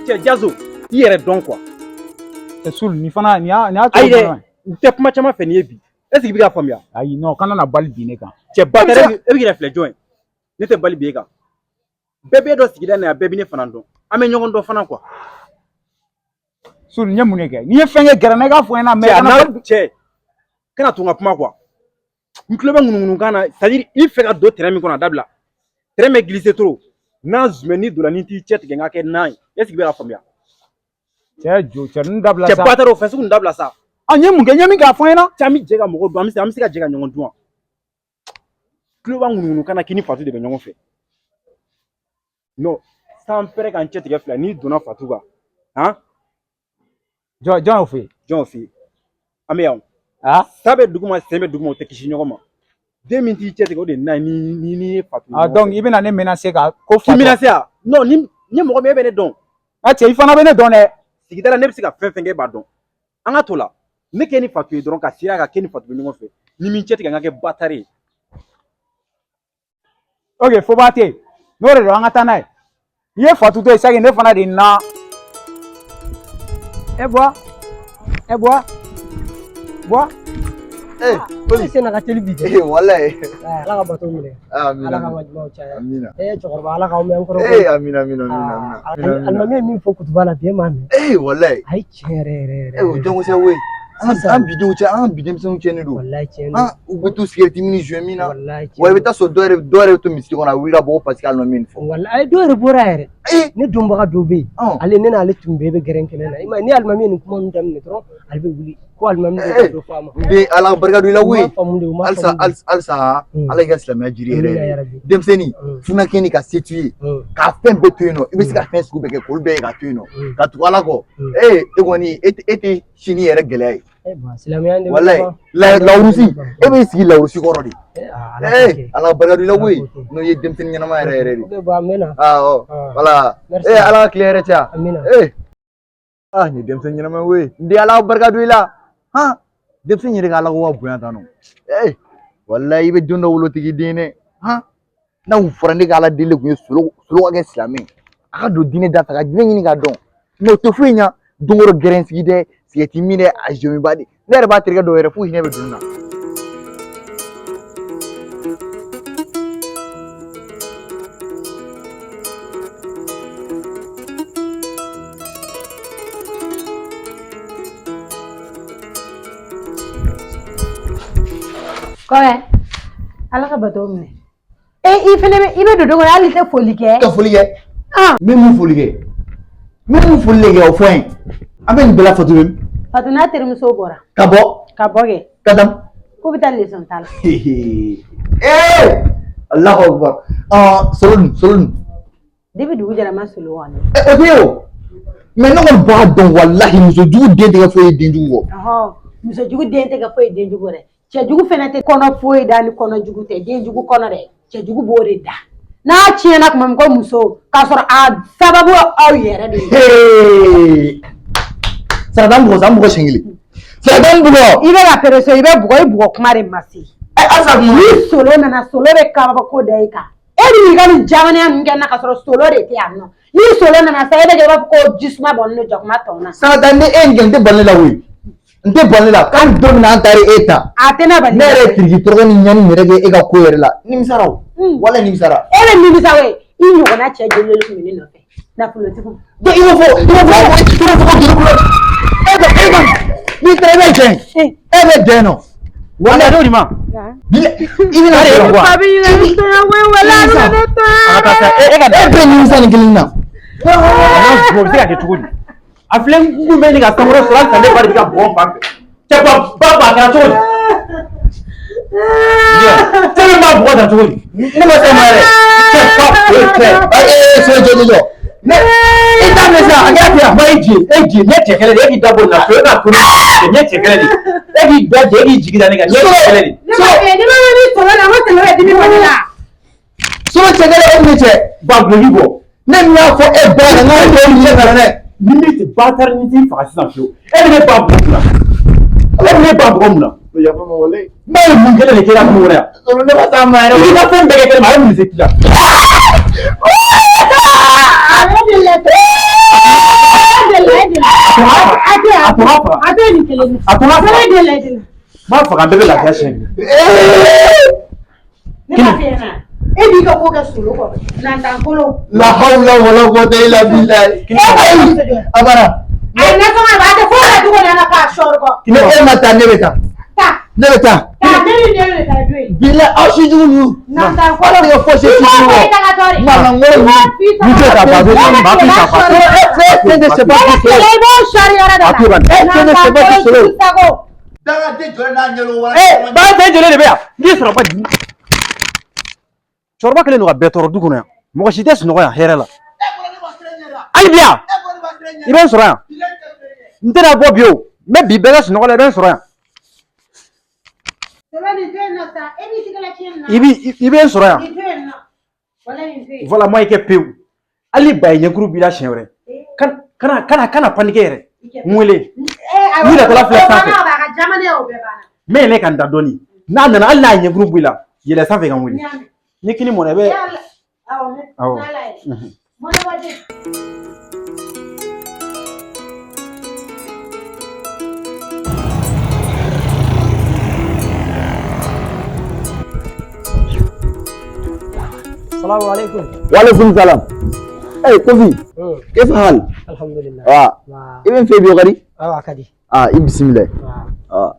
Cɛ Jazo, i yɛrɛ dɔn quoi. Cɛ Sulu, nin fana nin y'a Ayi cogo dɛ, jumɛn? N tɛ kuma caman fɛ nin ye bi. Est ce que i bɛ k'a faamuya? Ayi, non, kana na bali bin ne kan. Cɛ bâtard, e bɛ k'i yɛrɛ filɛ jɔn ye? Ne tɛ bali bi e kan. Bɛɛ b'e dɔn sigida in na yan, bɛɛ bɛ ne fana dɔn. An bɛ ɲɔgɔn dɔn fana quoi. Sulu, n ye mun de kɛ? N'i ye fɛn kɛ, gɛrɛ n na, i k'a fɔ n ɲɛna, mais Cɛ, a kana n'a bali. Cɛ, kana to n ka kuma quoi. N tulo bɛ ŋunuŋunukan na, c'est à dire i fɛ ka don terrain min kɔnɔ, a dabila. Terrain bɛ glisser trop. N'a zumɛ n'i donna, ni t'i cɛ tigɛ, n ka kɛ nan ye. Est ce que i bɛ k'a faamuya? Cɛ jo, cɛ ninnu dabila Cɛ sa. bâtard, o fɛn sugu nin dabila sa. A n ye mun kɛ? N ye min kɛ, a fɔ n ɲɛna. Cɛ, an bɛ jɛ ka mɔgɔ dun, an bɛ se ka jɛ ka ɲɔgɔn dun wa? Tulo b'a ŋunuŋunukan na k'i ni Fatu de bɛ ɲɔgɔn fɛ. Non, san pɛrɛ ka n cɛ tigɛ fila n'i donna Fatu kan. Han? Jɔn y'o fɔ ye? Jɔn y'o f'i ye? An bɛ yan o. Ah. Sa bɛ duguma, sen bɛ duguma, o tɛ kisi ɲɔgɔn ma. Den min t'i cɛ tigɛ, o de ye nan ye ni ye Fatu ye Ah, ɲɔgɔn donc fɛ. i bɛna ne menacer ka ko K'i Fatu. menacer wa? Non, ni ni mɔgɔ min e bɛ ne dɔn. Ah cɛ, i fana bɛ ne dɔn dɛ. Sigida la, ne bɛ se ka fɛn fɛn kɛ, e b'a dɔn. An ka to la. Ne k'e ni Fatu ye dɔrɔn ka sira ka k'e ni Fatu bɛ ɲɔgɔn fɛ. Ni min cɛ tigɛ, n ka kɛ bâtard ye. Ok, foba tɛ yen. N'o de don, an ka taa n'a ye. N'i ye Fatu to yen, saki ne fana de na. E bɔ. E bɔ. Bɔ. Eh, E sen ka teli bi dɛ. eh, wallahi. Ala ka bato minɛ. Amina. Ala ka wajibaw caya. Amina. E cɛkɔrɔba, Ala k'aw mɛn n kɔrɔ. Eh, amina, amina, amina, amina. Amina. Alimami ye min fɔ kutuba la bi, e m'a mɛn? Eh, wallahi. A ye tiɲɛ yɛrɛ yɛrɛ yɛrɛ. Eh, o jagosa we. An Sisan. an bidenw cɛ, an bi denmisɛnninw cɛnnen don. Walayi, tiɲɛ don. An u bɛ to sigɛriti min ni joint min na. Walayi, tiɲɛ Wa i bɛ don. taa sɔrɔ dɔw yɛrɛ bɛ to misiri kɔnɔ, a wuli ka bɔ parce que alimami ye nin fɔ. Walayi, ayi, dɔw yɛrɛ bɔra yɛrɛ. Eh, Ne dɔnbaga dɔw bɛ yen. Ale ne n'ale tun bɛɛ bɛ gɛrɛn kelen na. I m'a ye, ni alimami ye nin kuma ninnu daminɛ dɔrɔn, ale bɛ wuli ko alimami bɛ ka Eh. dɔ fɔ a ma. N den, Ala ka barika don i la U koyi. m'a faamu de, u m'a Halisa faamu de. halisa halisa Ala y'i ka silamɛya jiri yɛrɛ Amina yɛrɛ. yarabi. Denmisɛnnin, funakɛ ni ka se t'i ye. K'a fɛn bɛɛ to yen nɔ, i bɛ se ka fɛn sugu bɛɛ kɛ k'olu bɛɛ ye k'a to yen nɔ. Ka tugu Ala kɔ. Ee, e kɔni e tɛ sini yɛrɛ gɛlɛya ye. Eh, ba, silamɛya de bɛ Walayi, ban. la lawurusi, e b'i sigi lawurusi kɔrɔ de. Eh, ah, Ala k'o Ee, kɛ. Ala barika don i la Ala koyi. k'o kɛ. N'o ye denmisɛnnin ɲɛnama yɛrɛ yɛrɛ de. Ok, ba, n bɛ na. Ah, ɔ, Ah. voilà. Merci. Ee, Ala ka tile hɛrɛ caya. Amina. Ee, ah, nin ye denmisɛnnin ɲɛnama ye koyi. N den, Ala ka barika don i la. Han, denmisɛnnin yɛrɛ ka Ala ko ka bonya tan nɔ. Ee, walayi, i bɛ don dɔ wolo tigi den dɛ. Han, n'a kun fɔra ne ka Ala deli kun ye Solo Solo ka kɛ silamɛ ye. A ka don diinɛ da fɛ, ka diinɛ ɲini k'a dɔn. Mais o tɛ foyi ɲa. Don o don gɛrɛn sigi dɛ, sigɛriti min dɛ, a joint ba de. Ne yɛrɛ b'a terikɛ dɔw yɛrɛ f'u hinɛ bɛ don n na. Kɔfɛ, Ala ka bato minɛ. E, i fɛnɛ bɛ i bɛ don kɔnɔ, hali i tɛ foli kɛ. Ka foli kɛ. Ah. N bɛ mun foli kɛ? N bɛ mun foli de kɛ, o fɔ n ye. An bɛ nin bɛɛ la, Fatu bɛ min? Fatu n'a terimuso bɔra. Ka bɔ. Ka bɔ kɛ. Ka taa. K'u bɛ taa leçon ta la. Ee, Allahu akbar. Ah, Solo dun, Solo dun? Depuis dugu jɛra, ma Solo kɔni. Eh, o tɛ ye o. Mais ne kɔni b'a dɔn, walahi, muso jugu den tɛ kɛ foyi ye den jugu kɔ. Ɔhɔn, muso jugu den tɛ kɛ foyi ye den jugu dɛ. Cɛ jugu fɛnɛ tɛ kɔnɔ foyi da ni kɔnɔ jugu tɛ, den jugu kɔnɔ dɛ. Cɛ jugu b'o de da. N'a tiɲɛna tuma min ko muso, k'a sɔrɔ a sababu ye aw yɛrɛ de ye. Hey! Sarata n bugɔ sa, n bugɔ siɲɛ kelen. Sarata n bugɔ. I bɛ ka presser, i bɛ bugɔ, i bugɔ kuma de ma se. Ɛ, halisa kuma. Ni Solo nana, Solo bɛ kabako da i kan. E bɛ n'i ka nin jamanaya ninnu kɛ n na k'a sɔrɔ Solo de tɛ yan nɔ. Ni Solo nana sa, e bɛ kɛ i b'a fɔ ko jisuma bɔnnen don jakuma tɔn na. Sarata, ni e ye nin kɛ, n tɛ bali ne la koyi. N tɛ bali ne la. K'an don min na an taara e ta. A tɛna bali. Ne yɛrɛ ye tiriki tɔrɔkɔ ni ɲani yɛrɛ kɛ e ka ko yɛrɛ la. Nimisara o. Walayi, nimisara. E bɛ nimisa o ye. I ɲɔgɔnna cɛ joli joli tun bɛ ne nɔfɛ? Nafolotigiw. Donc i b'o fɔ ko joli kura. E ka n'i taara i bɛ jɛn. E bɛ jɛn nɔ. Wala n'o de ma. I bɛna sɔrɔ quoi. Fa bɛ ɲinɛ ne tɔɲɔ koyi, walayi a bɛ ne tɔɲɔ. A ka taa sa, e ka E bɛ nimisa nin kelen na. A n'a bugɔ, o bɛ se ka kɛ cogo di? A filɛ, n kun bɛ ɲini ka sankɔrɔ sɔrɔ, halisa ne ba de bɛ ka bugɔ n fan fɛ. Cɛ ba ba ba, a kɛra cogo di? Cɛ min b'a bugɔ tan cogo di? Ne ma se ma yɛrɛ. Cɛ ba, e cɛ. Ee, jɔ jɔ jɔ. Ne i t'a minɛ sisan, a kɛra ten. Ba, e je, e je, ne cɛ kɛlɛ de, e k'i da bɔ nin na pewu, e ka to ne ne cɛ kɛlɛ de. E k'i da jɛ, e k'i jigi da ne kan, ne cɛ kɛlɛ de. Ne ma fɛ, ne ma ni Solo na, n ko Solo bɛ dimi bɔ ne la. Solo cɛ kɛlɛ, e ni cɛ. Ba, guloki bɔ. Ne min y'a fɔ e ba ɲɛna, n k'a jɔ nin ɲɛ kana dɛ. Ni min tɛ bâtard ni t'i faga sisan fiyewu. E bɛ ne ba bugɔ mun na? E bɛ ne ba bugɔ mun na? Yafa ma walayi. N'a ye mun kɛlɛ de kɛ i la kungo kɔnɔ yan? Solo, ne ma s'a ma yɛrɛ. I b'i ka fɛn bɛɛ kɛ kɛnɛ ma, a ye mun de se k'i la? Ale de la. A to n k'a faga. A to yen nin kelen na. A to n k'a faga. Kelen de la i tɛna. N b'a faga, an bɛɛ bɛ lafiya siɲɛ kelen. Ne b'a f'i ɲɛna. E b'i ka ko kɛ solo kɔrɔ. Nantankolo. La hawla wala quwwata illa billah. Ayi, a banna. A ye nasɔngɔ b'a tɛ foyi la du kɔnɔ yan nɔ k'a sɔɔri kɔ. Ne e ma taa, ne bɛ taa. Taa. Ne bɛ taa. Taa, ne ni den de taa du ye. Bilahi, aw si jugu ninnu. Nantankolo. Ala de ka fɔ se I si b'o jugu fɔ i ma. tagatɔ de. Malangolo I b'o f'i Ni tɛ ka tagatɔ. ba Ne ba bɛ fi tile ka ba. sɔɔri. E fɛn tɛ sɛba Ne bɛ tile i b'o sɔɔri yɔrɔ dɔ la. A to yen. E fɛn tɛ sɛba Nantankolo solo. jugu sago. Dangaden jɔlen n'a ɲɛlo wala. Ee, ba fɛn joli de bɛ yan? N'i sɔrɔ ba jigin. Cɛkɔrɔba kɛlen don ka bɛɛ tɔɔrɔ du kɔnɔ yan. Mɔgɔ si tɛ sunɔgɔ yan hɛrɛ la. Hali bi yan, i bɛ n sɔrɔ yan. N tɛna bɔ bi o. N bɛ bi bɛɛ kɛ sunɔgɔ la, i bɛ n sɔrɔ yan. Sɛbɛ nin to yen nɔ sa, e b'i tigɛ la tiɲɛ nin na. I bi i bɛ n sɔrɔ yan. Nin to yen nɔ. Wala nin to yen. Voilà, moi i kɛ pewu. Hali ba ye ɲɛkuru b'i la siɲɛ wɛrɛ. Kana kana kana paniquer yɛrɛ. N wele. Ee, N yɛrɛ filɛ o sanfɛ. banna o b'a ka jamanenya o bɛɛ banna. N bɛ yɛlɛ ka n da dɔɔni. N'a nana hali n'a ye ɲɛkuru b'i la, yɛlɛ sanfɛ ka n wele. N y'a mɛn. Ni kini mɔna i bɛ. Yala, awɔ, ne Awɔ. n'Ala ye. Mɔnɛ bɔ den. Salamu alaikum. Waalaikum salam. Eh, Kofi, kayfa hal? Alhamdulillah. Ah, Wa i bɛ n fɛ bi o ka di? awa a ka di. Ah, i bisimila. Wa Ah,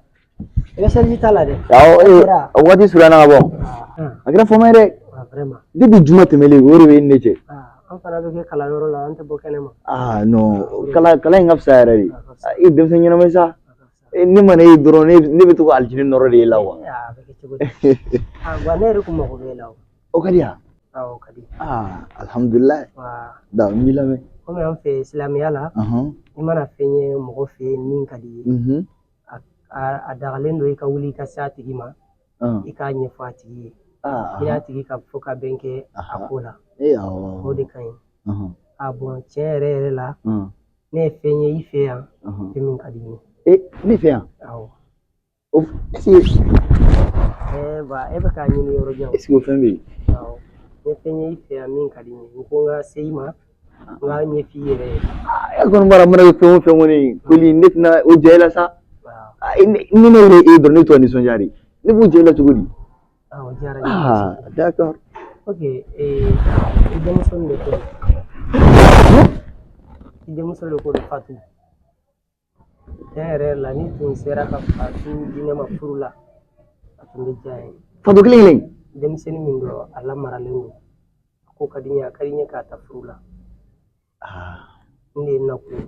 i bɛ seliji ta la dɛ. awɔ, ee, Kɛra. a waati surunyana ka bɔ. Ah, A kɛra fama ye dɛ. ah, vraiment. Depuis juma tɛmɛnen o de bɛ e ni ne cɛ. Ah, an fana bɛ kɛ kalanyɔrɔ la, an tɛ bɔ kɛnɛ ma. Ah, non, kalan kalan in ka fisa yɛrɛ de. Ah, i ye denmisɛn ɲɛnama ye sa. A ka fisa. Eh, ne mana e ye dɔrɔn ne bɛ to ka alijinɛ nɔrɔ de ye la wa. Eh, a bɛ kɛ cogo di? Ah, wa ne yɛrɛ kun mago b'e la o. O ka di yan? Awɔ, o ka di. Ah, alhamdulilayi. Wa Da, n b'i lamɛn. komi an fɛ silamɛya la, Ɔhɔn. i mana fɛn ye mɔgɔ fɛ yen min ka di i ye, Mhm. a dagalen don i ka wuli i ka se a tigi ma, Ah, i k'a ɲɛfɔ a tigi ye. ah, I n'a tigi ka fɔ ka bɛn kɛ a Aha. ko la. Eh, awɔ. O de ka ɲi. Ɔhɔn. A bɔn tiɲɛ yɛrɛ yɛrɛ la, Ɔn, ne ye fɛn ye i fɛ yan, ɔhɔn. fɛn min ka di n ye. Eh, ne fɛ yan. Awɔ. O est-ce que Eh, ba e bɛ k'a ɲini yɔrɔ jan. est-ce que o fɛn bɛ yen? Awɔ. N ye fɛn ye i fɛ yan min ka di n ye. N ko n ka se i ma, n k'a ɲɛf'i yɛrɛ ye. Ah, e kɔni b'a dɔn a mana kɛ fɛn o fɛn kɔni, koli ne tɛna o ja i la sa. Awɔ. Ah, ni ne yɛrɛ ye e dɔrɔn ne bɛ to ka nisɔndiya de. Ne b'o ja i la cogo di? Awɔ, o diyara n ye Ah, kosɛbɛ. d'accord. Ok, eh, i denmuso nin de ko don. I denmuso de ko don Fatu. Tiɲɛ yɛrɛ yɛrɛ la, n'i tun sera ka Fatu di ne ma furu la, a tun bɛ diya n ye. Fatu kelen kelen. Denmisɛnnin min don, a lamaralen don. A ko ka di n ye, a ka di n ye k'a ta furu la. Ah, Nin de ye n nakun ye.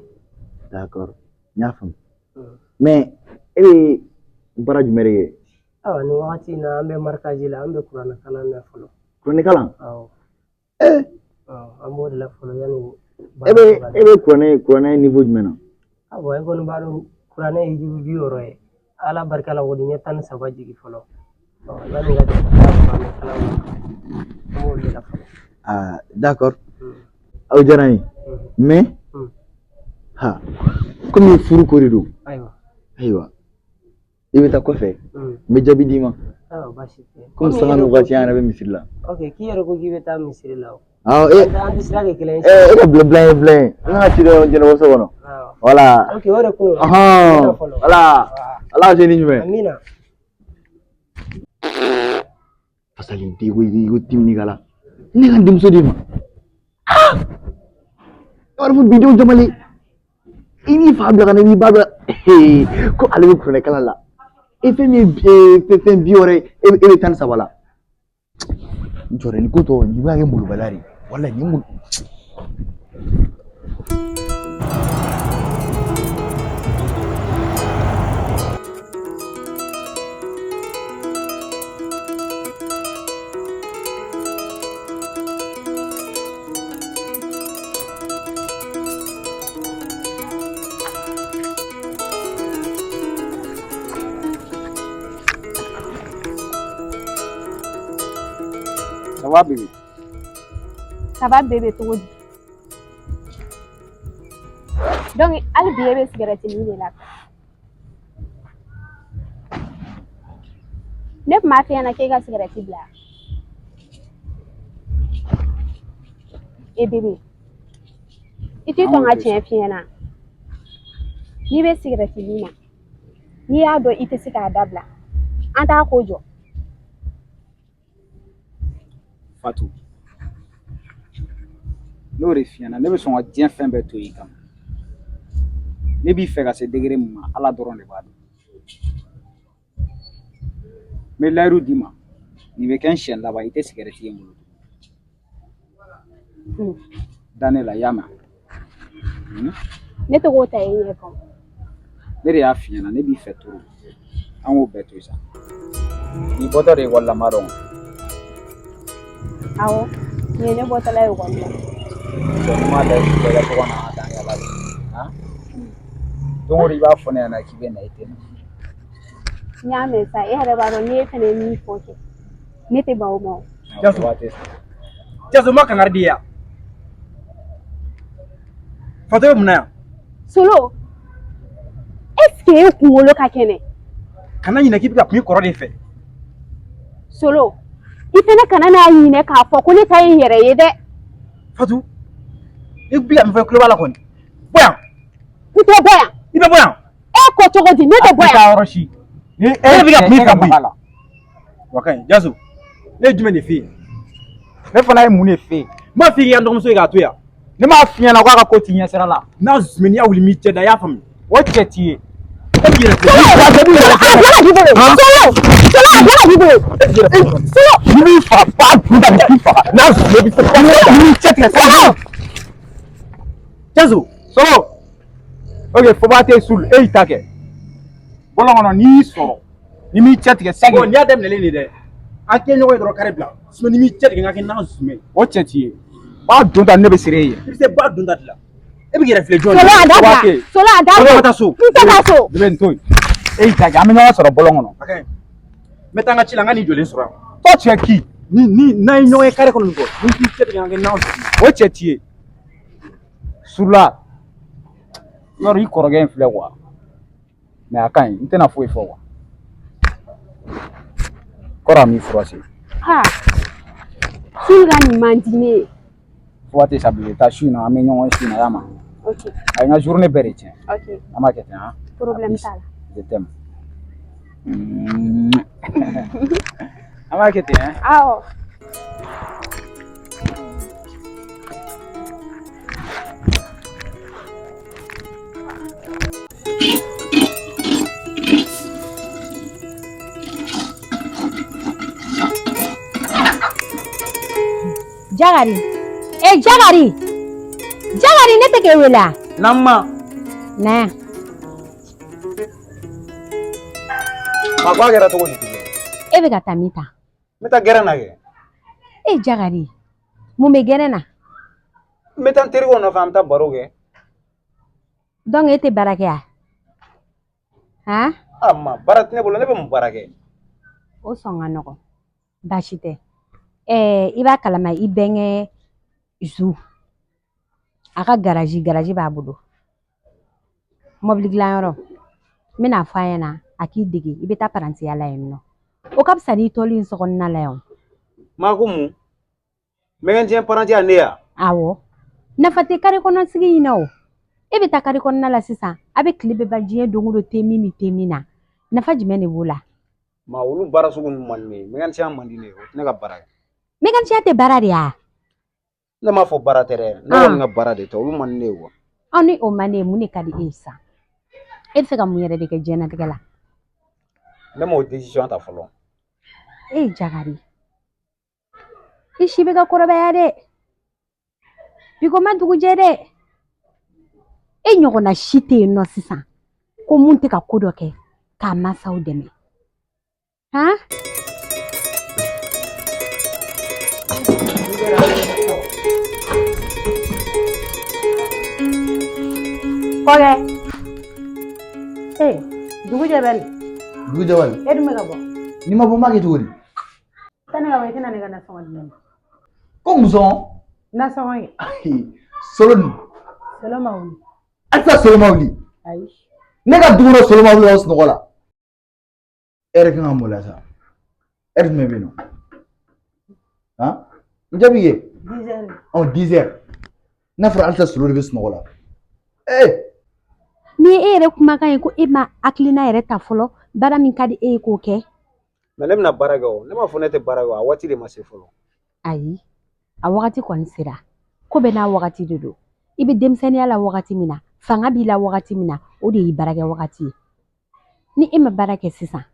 d'accord. N y'a faamu. Mm. Mais e bɛ baara jumɛn de kɛ? Ayiwa, nin wagati in na, an bɛ marikaji la, an bɛ kuranɛ kalan na fɔlɔ. Kuranɛ kalan? Awɔ. Eh, Awɔ, an b'o de la fɔlɔ yanni e bɛ e bɛ kuranɛ niveau jumɛn na? Awɔ, e kɔni b'a dɔn kuranɛ ye juru 60 ye. Ala barika la kɔni n ye 13 jigin fɔlɔ. Ɔ, yanni ka taa kuranɛ kalan na, an b'o de la fɔlɔ. Ah, d'accord. Mm. Aw diyara n ye. Mhm. Mais Mm. ha, komi furu ko de don. Ayiwa. Ayiwa. I bɛ taa kɔfɛ, Mm. n bɛ jaabi d'i ma. Ayiwa, baasi tɛ. Komi Komi i sanga yɛrɛ ni ko waati an yɛrɛ bɛ misiri la. Ok, k'i yɛrɛ ko k'i bɛ taa misiri la o. Awɔ, e An tɛ sira kɛ kelen ye. e ka bila bila ye bila ye. N ka ci dɔ ɲɛnabɔ so kɔnɔ. Awɔ. Voilà. Ok, o de kun. Ɔhɔn. Voilà. Ala ka se ni jumɛn. Amina. Fasalen den ko i ko timinikala. Ne ka n denmuso d'e ma. Ah! E b'a dɔn fo bidenw jamalen. I n'i fa bila ka na i n'i ba bila. Ee, ko ale bɛ kuranɛ kalan la. E fɛn min ye fɛn 60 ye, e bɛ 13 la. N jɔra nin ko tɔ nin bɛ ka kɛ molobaliya de ye. Walayi nin ye molo. Ça va bébé? Ça va bébé cogo di? Donc hali bi e bɛ sigɛrɛti min de la. Ne tun b'a f'i ɲɛna k'e ka sigɛrɛti bila. E bébé, i t'i sɔn ka tiɲɛ f'i ɲɛna. N'i bɛ sigɛrɛti min na, n'i y'a dɔn i tɛ se k'a dabila, an t'a ko jɔ. Fatu, n'o de f'i ɲɛna, ne bɛ sɔn ka diɲɛ fɛn bɛɛ to i kama. Ne b'i fɛ ka se degré min ma, Ala dɔrɔn de b'a dɔn. N bɛ layiru d'i ma, nin bɛ kɛ n siɲɛ laban, i tɛ sigɛrɛti ye n bolo. Da ne la, i y'a mɛn? Ne tɛ k'o ta e ɲɛ kan. Ne de y'a f'i ɲɛna, ne b'i fɛ trop. An k'o bɛɛ to yen sa. Nin bɔtɔ de ye ekɔli la, n b'a dɔn. Awɔ, nin ye ne bɔtɔla ye ekɔli la. Ne m'a da i bɛɛ ka so kɔnɔ an ka taa yala de. Han? Don o don i b'a fɔ ne ɲɛna k'i bɛ na, i tɛ na. N y'a mɛn sa, e yɛrɛ b'a dɔn n'i ye fɛnɛ ye min fɔ kɛ, ne tɛ ban o ma o. Jaso, Jaso, ma kangari di yan. Fato bɛ mun na yan? Solo, est ce que e kunkolo ka kɛnɛ? Kana ɲinɛ k'i bɛ ka kuma i kɔrɔ de fɛ. Solo, i fɛnɛ kana n'a ɲinɛ k'a fɔ ko ne ta ye n yɛrɛ ye dɛ. Fatu, i bɛ ka min fɔ i tulo b'a la kɔni. Bɔ yan. N tɛ bɔ yan. I bɛ bɔ yan. E ko cogo di, ne tɛ bɔ yan. A tɛ taa yɔrɔ si. Ni e bɛ ka kuma i fɛ koyi. La. Wa ka ɲi, Jaso, ne ye jumɛn de f'i ye? Ne fana ye mun de f'e ye? N m'a f'i k'i ka n dɔgɔmuso ye k'a to yan. Ne m'a f'i ɲɛna k'a ka ko t'i ɲɛ sira la. N'a zumɛ n'i y'a wuli m'i cɛ da, i y'a faamu. O cɛ t'i ye. E b'i yɛrɛ filɛ. A bɔra k'i bolo. Solo, Solo, a bɔra k'i bolo. Solo. Ni m'i faga, ba dun da k'i faga. N'a zumɛ b'i faga. Ni m'i cɛ tigɛ, Solo. Jaso. Solo. Ok, foba tɛ sul, e y'i ta kɛ. Bɔlɔn kɔnɔ n'i y'i sɔrɔ, ni m'i cɛ tigɛ sagi. Bon, n'i y'a daminɛlen de dɛ. An kɛ ɲɔgɔn ye dɔrɔn kari bila. Sinon ni m'i cɛ tigɛ n ka kɛ n'a zumɛ. O cɛ t'i ye. Ba dun ta ne bɛ siran e ɲɛ. I bɛ se ba dun ta de la. E bɛ k'i yɛrɛ filɛ jɔn Solo, a dabila. Solo, a dabila. Solo, ka taa so. N tɛ taa so. Ne bɛ nin to yen. E y'i ta kɛ, an bɛ ɲɔgɔn sɔrɔ bɔlɔn kɔnɔ. A ka ɲi. N bɛ taa n ka ci la, n ka n'i jɔlen sɔrɔ yan. Toi, tu es qui? Ni ni n'an ye ɲɔgɔn ye kare kɔnɔ nin kɔ, ni k'i cɛ tigɛ n ka kɛ n'a zumɛ. O cɛ t'i ye. Surula. Yɔrɔ i kɔrɔkɛ in filɛ quoi. Mais a ka ɲi, n tɛna foyi fɔ quoi. Kɔrɔ a m'i froissé. Ha. Sulu ka nin man di ne ye. Fo ka tɛ sa bilen, taa su in na, an bɛ ɲɔgɔn ye su in na, y'a mɛn? Ok. A ye n ka journée bɛɛ de tiɲɛ. Ok. An b'a kɛ ten, han? Problème t'a la. Je t'aime. An b'a kɛ ten, hein? Awɔ. Jagari. Eh Jagari. Jagari, ne tɛ k'e wele a? Nama. Na yan. Ma ko a kɛra cogo di? E bɛ ka taa min ta? N bɛ taa gɛrɛn na kɛ. E Jagari, mun bɛ gɛrɛn na? N bɛ taa n terikɛw nɔfɛ, an bɛ taa baro kɛ. Donc e tɛ baara kɛ yan? Han? A ma baara tɛ ne bolo, ne bɛ mun baara kɛ? O sɔn ka nɔgɔn. Baasi tɛ. I b'a kalama i bɛnkɛ Zu. A ka garaji, garaji b'a bolo. Mobili dilanyɔrɔ. N bɛna fɔ a ɲɛna a k'i dege, i bɛ taa parantiya la yen nɔ. O ka fisa n'i tɔli in sokɔnɔna la yan. Ma ko mun? Mécanicien parantiya ne ya? Awɔ. Nafa tɛ kare kɔnɔ sigi in na o. E bɛ taa kare kɔnɔna la sisan, a bɛ tile bɛɛ ban diɲɛ don o don te min ni te min na. Nafa jumɛn de b'o la? Ma olu baara sugu ninnu man di ne ye. Mécanicien man di ne ye, o tɛ ne ka baara ye. Mécanicien tɛ baara de ya? Ne m'a fɔ baara tɛ dɛ. Ne kɔni ka baara de tɛ, olu man di ne ye quoi. Aw ni o man di ye, mun de ka di e ye sisan? E bɛ fɛ ka mun yɛrɛ de kɛ diɲɛlatigɛ la? Ne m'o décision ta fɔlɔ. E Jagari, i si bɛ ka kɔrɔbaya dɛ. Bi ko ma dugu jɛ dɛ. E ɲɔgɔnna si tɛ yen nɔ sisan ko mun tɛ ka ko dɔ kɛ k'a mansaw dɛmɛ. Han? Kɔkɛ. Ee, dugu jɛ bɛ nin. Dugu jɛ bali. E dun bɛ ka bɔ. N'i ma bɔ n b'a kɛ cogo di? Sani ka bɔ, i tɛna ne ka nasɔngɔ di ne ma. Ko musɔn? Nasɔngɔ ye. Solo dun? Solo ma wuli. Halisa solo ma wuli? Ayi. Ne ka du kɔnɔ solo ma wuli ka bɔ sunɔgɔ la. E yɛrɛ kan ka maloya sa. Heure jumɛn bɛ yen nɔ? Han? N jaabi kɛ. 10 heures. Ɔ 10 heures. N'a fɔra halisa solo de bɛ sunɔgɔ la. Ee! Ni e yɛrɛ kumakan ye ko e ma hakilina yɛrɛ ta fɔlɔ, baara min ka di e ye k'o kɛ. Mais ne bɛna baara kɛ o, ne m'a fɔ ne tɛ baara kɛ o, a waati de ma se fɔlɔ. Ayi, a wagati kɔni sera. Ko bɛɛ n'a wagati de don. I bɛ denmisɛnninya la wagati min na, fanga b'i la wagati min na, o de y'i baarakɛ wagati ye. Ni e ma baara kɛ sisan,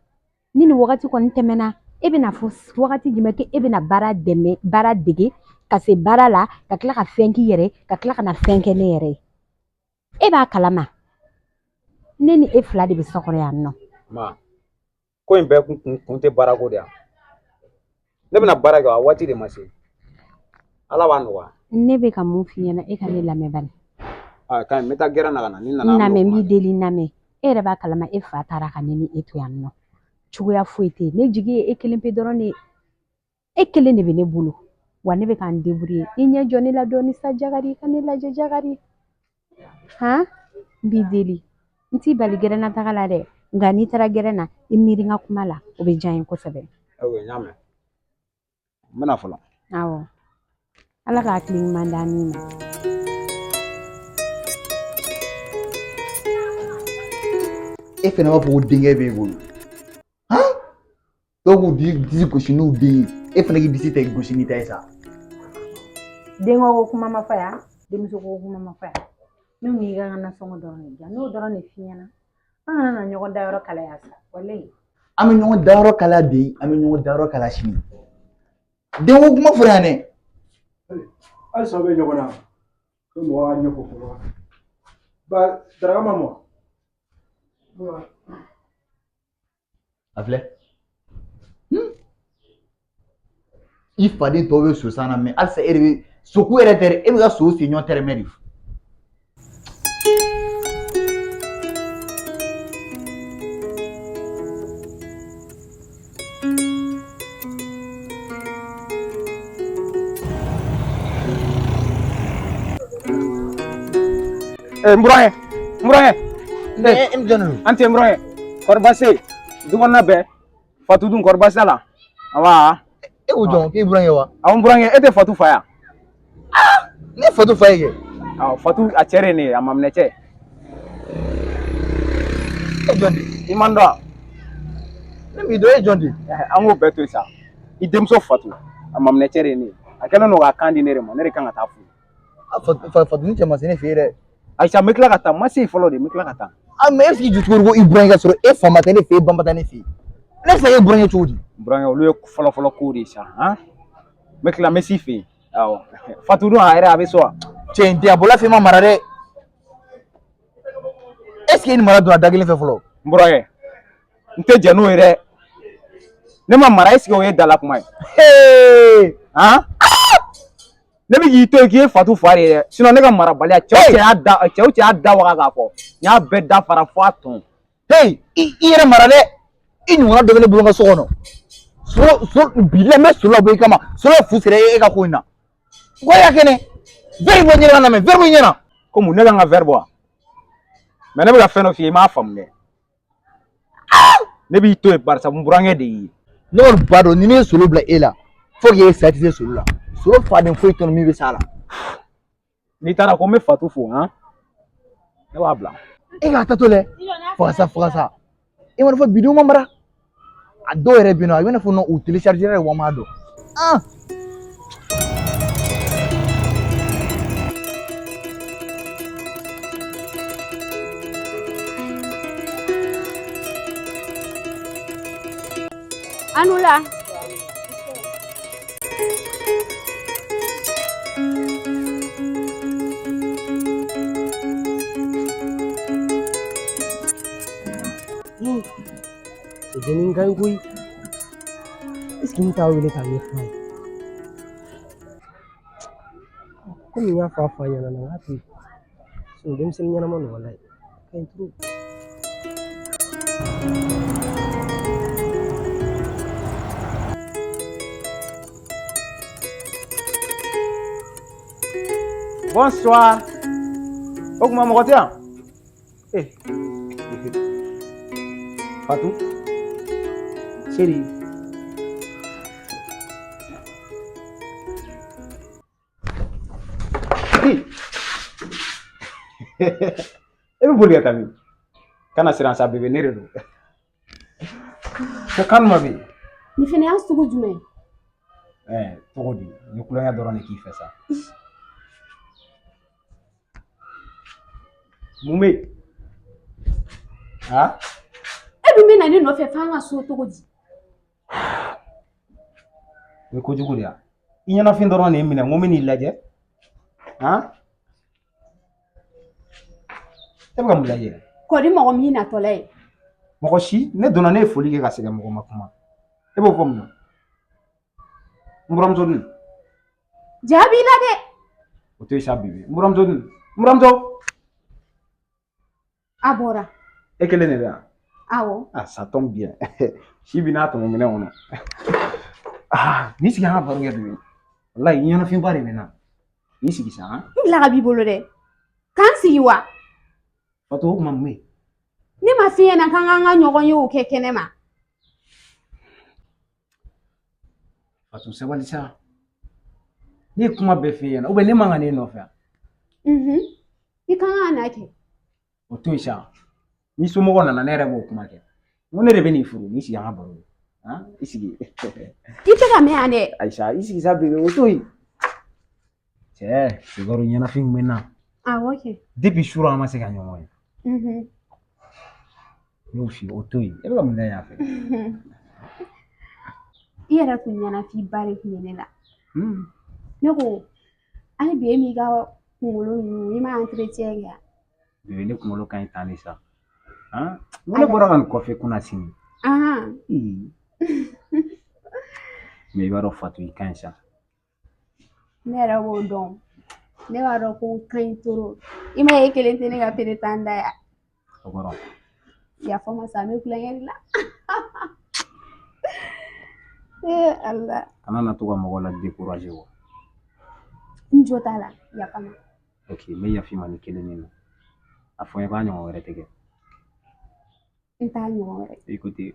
ni nin wagati kɔni tɛmɛna, e bɛna fɔ wagati jumɛn k'e bɛna baara dɛmɛ, baara dege, ka se baara la, ka tila ka fɛn k'i yɛrɛ ye, ka tila ka na fɛn kɛ ne yɛrɛ ye. E b'a kalama, ne ni e fila de bɛ so kɔnɔ yan nɔ. Ma, ko in bɛɛ kun tɛ baarako de ye. Ne bɛna baara kɛ, a waati de ma se. Ala b'a nɔgɔya. Ne bɛ ka mun f'i ɲɛna, e ka ne lamɛn bani. Aa, ka ɲi, n bɛ taa gɛrɛn na ka na, ni n nana. N lamɛn, n b'i deli, n lamɛn. E yɛrɛ b'a kalama, e fa taara ka ne ni e to yan nɔ. Cogoya foyi tɛ yen. Ne jigi ye e kelen pe dɔrɔn de ye. E kelen de bɛ ne bolo. Wa ne bɛ ka n débrouiller. I ɲɛ jɔ ne la dɔɔni sa, Jagari, ka ne lajɛ, Jagari. Han, n b'i deli. N t'i bali gɛrɛnna taga la dɛ. Nka n'i taara gɛrɛn na, i miiri n ka kuma la, o bɛ diya n ye kosɛbɛ. Ok, n y'a mɛn. N bɛna fɔlɔ. Awɔ. Ala ka hakili ɲuman d'an ni ma. E fɛnɛ b'a fɔ ko denkɛ b'e bolo. Han? Dɔw k'u disi gosi n'u den ye, e fɛnɛ k'i disi tɛ gosi n'i ta ye sa. Denko ko kuma ma fɔ yan, denmuso ko kuma ma fɔ yan. Ne ko k'i ka n ka nasɔngɔ dɔrɔn de di yan, n'o dɔrɔn de f'i ɲɛna. An kana na ɲɔgɔn dayɔrɔ kalaya sa, walayi. An bɛ ɲɔgɔn dayɔrɔ kalaya bi, an bɛ ɲɔgɔn dayɔrɔ kalaya sini. Denko kuma fɔra yan dɛ. Halisa aw bɛ ɲɔgɔn na, ko mɔgɔ ka ɲɛfɔ fɔlɔ. Ba, daraka ma mɔ. A filɛ. I faden tɔw bɛ so san na, mais halisa e de bɛ soko yɛrɛ tɛ dɛ, e bɛ ka so sen ɲɔgɔn tɛrɛmɛ de. N burankɛ, n burankɛ. E ni jɔn de don? An tɛ n burankɛ. Kɔri baasi tɛ yen? Du kɔnɔna bɛɛ? Fatu dun, kɔri baasi t'a la? Awa. E ko jɔn k'e burankɛ wa? Awɔ, n burankɛ, e tɛ Fatu fa ya? Ne Fatu fa ye kɛ. Awɔ, Fatu a cɛ de ye ne ye, a maminɛ cɛ. E jɔn de? I man dɔn wa? Ne m'i dɔn, e jɔn de? An k'o bɛɛ to yen sa. I denmuso Fatu, a maminɛ cɛ de ye ne ye. A kɛlen don k'a kan di ne de ma, ne de kan ka taa furu. A Fatu ni cɛ ma se ne fɛ yen dɛ. Ayisa, n bɛ tila ka taa, n ma se yen fɔlɔ de, n bɛ tila ka taa. Ah, mais est ce que jɔ cogo di ko i burankɛ ka sɔrɔ e fa ma taa ne fɛ yen, e ba ma taa ne fɛ yen? Ne bɛ se ka e burankɛ cogo di? N burankɛ, olu ye fɔlɔ fɔlɔ kow de ye sa, han? N bɛ tila, n bɛ s'i fɛ yen. Awɔ. Fatu dun, a yɛrɛ a bɛ so wa? Cɛ in tɛ a bɔla fɛ i ma mara dɛ. Est ce que e ni mara donna da kelen fɛ fɔlɔ? N burankɛ, n tɛ jɛn n'o ye dɛ. Ne ma mara, est ce que o ye dala kuma ye? Hey! Han? Ne bɛ k'i to yen k'i ye Fatu fa de ye dɛ. Sinon ne ka marabaliya, cɛw cɛ y'a da, cɛw cɛ y'a da waga k'a fɔ. N y'a bɛɛ da fara fo a tɔn. Hey, i yɛrɛ mara dɛ. I ɲɔgɔnna dɔ bɛ ne bolo n ka so kɔnɔ. So so bi la n bɛ so labɔ i kama. So la fu sera e ka ko in na. Ko e ka kɛnɛ. Verre bɔ ɲɛna ka na mɛ, verre bɔ ɲɛna. Ko mun, ne ka n ka verre bɔ wa? Mais ne bɛ ka fɛn dɔ f'i ye, i m'a faamu dɛ. Ne b'i to yen barisa n burankɛ de y'i ye. Ne kɔni b'a dɔn ni ne ye solo bila e la, fo k'e sa tɛ se solo la. Solo faden foyi tɛ min bɛ s'a la. N'i taara ko n bɛ Fatu fo, han? Ne b'a bila. E k'a tato lɛ. Faga sa, faga sa. E mana fɔ bidenw ma mara. A dɔw yɛrɛ bɛ yen nɔ, a bɛ i n'a fɔ nɔ u télécharger yɛrɛ wa m'a dɔn. Ah! Anula. Dennin ka ɲi koyi. Est ce que n t'a wele k'a ɲɛfɔ a ye? Komi n y'a fɔ a fa ɲɛna, n k'a to yen. Sinon denmisɛnnin ɲɛnama don walayi. Ka ɲi trop. Bonsoir. O kuma mɔgɔ tɛ yan? Eh. Fatou. Chérie. E bɛ boli ka taa min? Kana siran sa bébé, ne de don. Ko kan ma bɛ yen. Nin fɛnɛ y'a sugu jumɛn ye? Ɛɛ, cogo di? N ye kulonkɛ dɔrɔn de k'i fɛ sa. Mun bɛ yen? Ha? E dun bɛ na ne nɔfɛ f'an ka so cogo di? O ye kojugu de ye. I ɲɛnafin dɔrɔn de ye n minɛ, n ko n bɛ n'i lajɛ. Han? E bɛ ka mun lajɛ? Kɔri mɔgɔ min natɔla ye. Mɔgɔ si, ne donna ne ye foli kɛ ka segin, mɔgɔ ma kuma. E b'o fɔ mun na? N buramuso dun? Ja b'i la dɛ. O to yen sa bébé. N buramuso dun? N buramuso? A bɔra. E kelen de bɛ yan? Awɔ. Ah, ça tombe bien. Si bi n'a tɔmɔ minɛn kɔnɔ. Ah, n'i sigi an ka baro kɛ bébé. Walayi, i ɲɛnafinba de bɛ n na. N'i sigi sa, han? N bila ka b'i bolo dɛ. K'an sigi wa? Fatou, o kuma mun bɛ yen? Ne ma f'i ɲɛna k'an k'an ka ɲɔgɔn ye o kɛ kɛnɛ ma. Fatou, sabali sa. Ne ye kuma bɛɛ f'e ɲɛna, ou bien ne man ka n'e nɔfɛ yan? I kan ka na kɛ. O to yen sa. Ni somɔgɔw nana, ne yɛrɛ b'o kuma kɛ. N ko ne de bɛ n'i furu, n'i sigi an ka baro kɛ. Han? I sigi. I tɛ ka mɛn yan dɛ. Ayisa, i sigi sa bébé, o to yen. Cɛ, sukaro ɲɛnafin kun bɛ n na. Awɔ kɛ. Depuis sura an ma se ka ɲɔgɔn ye. Ne y'o f'i ye, o to yen. E bɛ ka mun da yan fɛ? I yɛrɛ tun ɲɛnafinba de tun bɛ ne la. Ne ko hali bi e m'i ka kunkolo ninnu, i ma entretien kɛ. Bébé, ne kunkolo ka ɲi tan de sa. Han? N ko ne bɔra ka nin kɔfɛ kunna sini. Mais i b'a dɔn Fatou, i ka ɲi sa. Ne yɛrɛ b'o dɔn. Ne b'a dɔn ko n ka ɲi trop. I ma ye e kelen tɛ ne ka feere tan da yan. O kɔrɔ. Yafa ma sa, n bɛ kulonkɛ de la. Ee Ala. Kana na to ka mɔgɔw la décourager wa. N jo t'a la, yafa ma. Ok, n bɛ yafa i ma ni kelen min na. A fɔ n ye k'a ɲɔgɔn wɛrɛ tɛ kɛ. N t'a ɲɔgɔn wɛrɛ. Écoutez.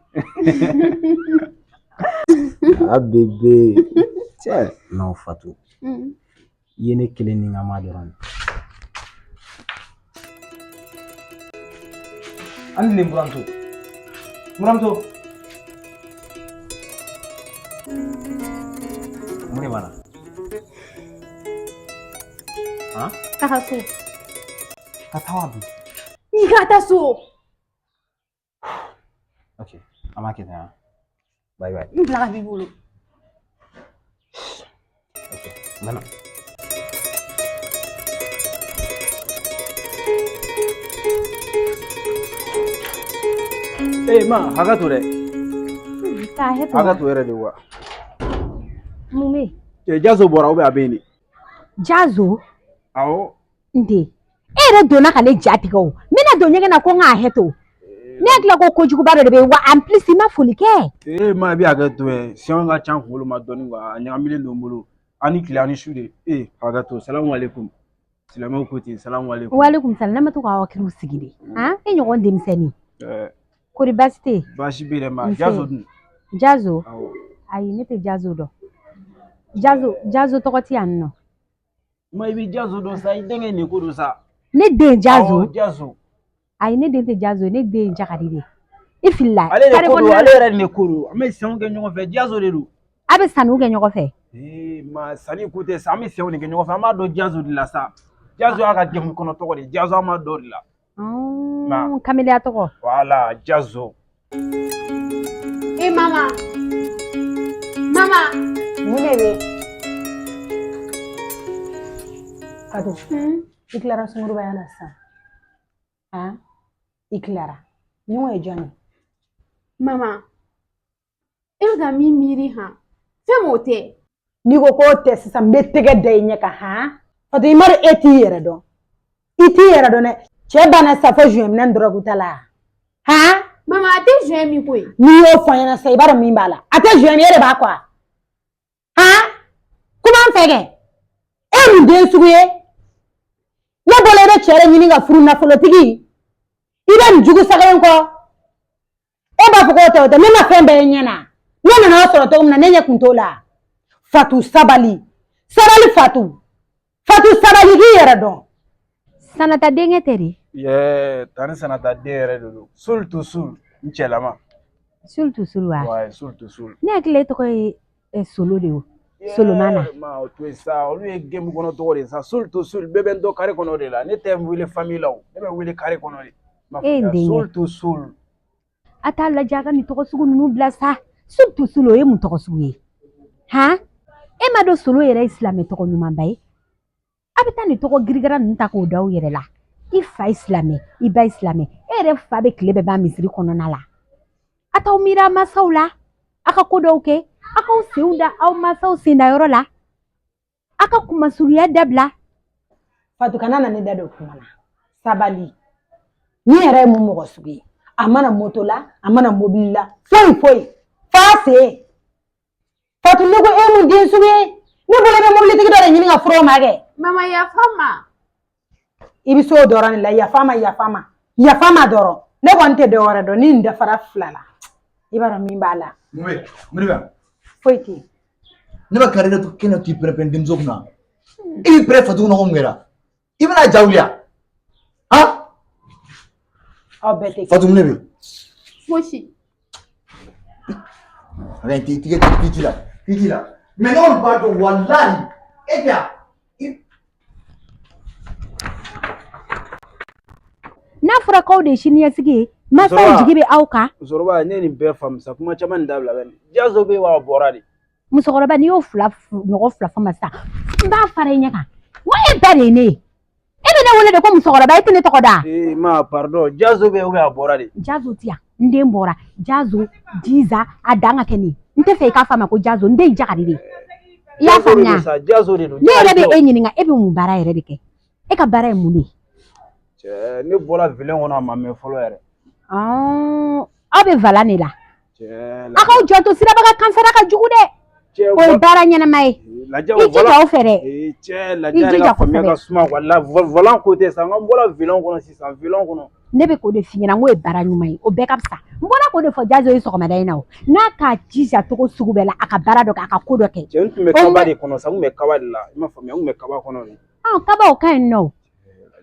Ah bébé. Tiens. Non Fatou. I ye ne kelen ni n ka ma dɔrɔn de. An tilen buramuso. Buramuso. Mun de b'a la? Han? Taga so. Ka taa wa bi? N'i ka taa so. Ok, an b'a kɛ tan. Han? Bye bye. N bila ka b'i bolo. Ok, n bɛ na. Ee ma, hakɛ to dɛ. Ka hakɛ to. Hakɛ to yɛrɛ de wa. Mun bɛ yen? Cɛ, Jazo bɔra ou bien a bɛ yen de? Jazo? Awɔ. N den, e yɛrɛ donna ka ne ja tigɛ o. N bɛna don ɲɛgɛn na ko n ka hakɛ to. Ne hakili la ko kojuguba dɔ de bɛ yen wa, en plus i ma foli kɛ. Ee ma, i bɛ hakɛ to ɛ. Siɲɛw ka ca n kunkolo ma dɔɔni quoi, a ɲagaminen don n bolo. An ni tile, an ni su de. Ee hakɛ to, salamu aleykum. Silamɛw ko ten, salamu aleykum. Walekum salam. Ne ma to k'aw hakiliw sigi de. Han, e ɲɔgɔn denmisɛnnin. Ɛɛ. Kori baasi tɛ yen? Baasi bɛ yen dɛ ma. Nse. Jazo dun? Jazo? Awɔ. Ayi, ne tɛ Jazo dɔn. Jazo, Jazo tɔgɔ tɛ yan nɔ. Ma, i bɛ Jazo dɔn sa, i denkɛ nin ko don sa. Ne den Jazo? Awɔ, Jazo. Ayi, ne den tɛ Jazo ye, ne den ye Jakadi de ye. I filila. Ale de Kare ko don, kɔnɔna ale la. yɛrɛ de ko don. An bɛ sɛnw kɛ ɲɔgɔn fɛ, Jazo de don. A bɛ sanniw kɛ ɲɔgɔn fɛ. Ee ma, sanni ko tɛ sa, an bɛ sɛnw de kɛ ɲɔgɔn fɛ, an b'a dɔn Jazo de la sa. Jazo y'a ka jamu kɔnɔ tɔgɔ de ye, Jazo an b'a dɔn o de la. Kameleya tɔgɔ. Voilà, Jazo. E mama. Mama. Mun de bɛ yen? Fatou, i tilara sungurubaya la sisan? Han, i tilara. Ɲɔgɔn ye jɔn ye? Mama, e bɛ ka min miiri han, fɛn m'o tɛ. N'i ko k'o tɛ sisan, n bɛ tɛgɛ da i ɲɛ kan han. Fatou, i ma dɔn e t'i yɛrɛ dɔn. I t'i yɛrɛ dɔn dɛ. Cɛ banna sisan fo joint minɛ dɔrɔgu ta la. Han? Mama, a tɛ joint min koyi. N'i y'o fɔ n ɲɛna sisan, i b'a dɔn min b'a la. A tɛ joint min, e de b'a kɔ wa? Han? Kuma n fɛ kɛ. E ye mun den sugu ye? Ne bolo i bɛ cɛ de ɲini ka furu nafolotigi. I bɛ nin jugu saga in kɔ. E b'a fɔ k'o tɛ o tɛ, ne ma fɛn bɛɛ ye ɲɛ na. Ne nana o sɔrɔ cogo min na, ne ɲɛ kun t'o la. Fatou, sabali. Sabali Fatou. Fatou, sabali k'i yɛrɛ dɔn. Sanata denkɛ tɛ de. Yɛ tani Sanata den yɛrɛ de don. Sul to sul, n cɛlama. Sul to sul wa? Ouais, sul to sul. Ne hakili la e tɔgɔ ye Solo de ye o. Solomana. Ma o to yen sa, olu ye game kɔnɔ tɔgɔ de ye sa. Sul to sul, bɛɛ bɛ n dɔn carré kɔnɔ de la. Ne tɛ n wele famille la o. Ne bɛ wele carré kɔnɔ de. E ye n denkɛ. Sul to sul. A t'a lajɛ a ka nin tɔgɔ sugu ninnu bila sa. Sul to sul o ye mun tɔgɔ sugu ye? Han? E m'a dɔn Solo yɛrɛ ye silamɛ tɔgɔ ɲumanba ye? A bɛ taa nin tɔgɔ girigara ninnu ta k'o da aw yɛrɛ la. I fa ye silamɛ, i ba ye silamɛ. E yɛrɛ fa bɛ tile bɛɛ ban misiri kɔnɔna la. A t'aw miiri a mansaw la. A ka ko dɔw kɛ. A k'aw senw da aw mansaw sendayɔrɔ la. A ka kunmasurunya dabila. Fatu kana na ne da don kuma na. Sabali. Ni yɛrɛ ye mun mɔgɔ sugu ye? A mana moto la, a mana mobili la, foyi foyi. F'a sen. Fatu ne ko e mun den sugu ye? Ne bolo bɛ mobilitigi dɔ de ɲini ka furu o ma kɛ. Mama yafa n ma. I bɛ se o dɔrɔn de la, yafa ma yafa ma. Yafa ma dɔrɔn. Ne kɔni tɛ dɔ wɛrɛ dɔn ni nin dafara fila la. I b'a dɔn min b'a la. Mun bɛ yen? Mun de bɛ yan? Foyi tɛ yen. Ne bɛ kari to kɛnɛ k'i pɛrɛn-pɛrɛn denmuso kunna. E b'i pɛrɛn Fatu kunna ko mun kɛra? I bɛna ja wuli yan? Han? Aw bɛɛ tɛ. Fatu mun de bɛ yen? Fosi. A bɛ t'i tigɛ t'i ci la t'i ci la. Mais ne kɔni b'a dɔn walahi e tɛ yan. N'a fɔra k'aw de ye siniɲɛsigi ye, mansaw jigi bɛ aw kan. Musokɔrɔba, ne ye nin bɛɛ faamu sa, kuma caman nin dabila bani. Jazo bɛ yen wa a bɔra de. Musokɔrɔba, n'i y'o fila ɲɔgɔn fila fɔ ma sisan, n b'a fara i ɲɛ kan. N ko e ba de ye ne ye. E bɛ ne wele de ko musokɔrɔba, e tɛ ne tɔgɔ da. Ee ma pardon, Jazo bɛ yen ou bien a bɔra de? Jazo ti yan, n den bɔra. Jazo, Jiza, a dan ka kɛ nin ye. N tɛ fɛ i k'a fɔ a ma ko Jazo, n den ye Jagare de ye. I y'a faamuya? Jazo de don. Ne yɛrɛ bɛ e ɲininka, e bɛ mun baara yɛrɛ de kɛ? E ka baara ye mun de ye? Cɛ, ne bɔra vilain kɔnɔ a ma mɛn fɔlɔ yɛrɛ. Aw bɛ valan de la. A k'aw janto sirabaga kansara ka jugu dɛ. O ye baara ɲɛnama ye. I jija o fɛ dɛ. Cɛ, lajɛ yɛrɛ ka faamuya ka suma wala volant ko tɛ sa, n bɔra vilain kɔnɔ sisan, vilain kɔnɔ. Ne bɛ k'o de f'i ɲɛna, n k'o ye baara ɲuman ye, o bɛɛ ka fisa. N bɔra k'o de fɔ Jazo ye sɔgɔmada in na o. N'a k'a jija cogo sugu bɛɛ la, a ka baara dɔ kɛ, a ka ko dɔ kɛ. Cɛ, n tun bɛ kaba de kɔnɔ sa, n tun bɛ kaba de la, i m'a faamuya, n tun bɛ kaba kɔnɔ de. Kaba o ka ɲi nɔ.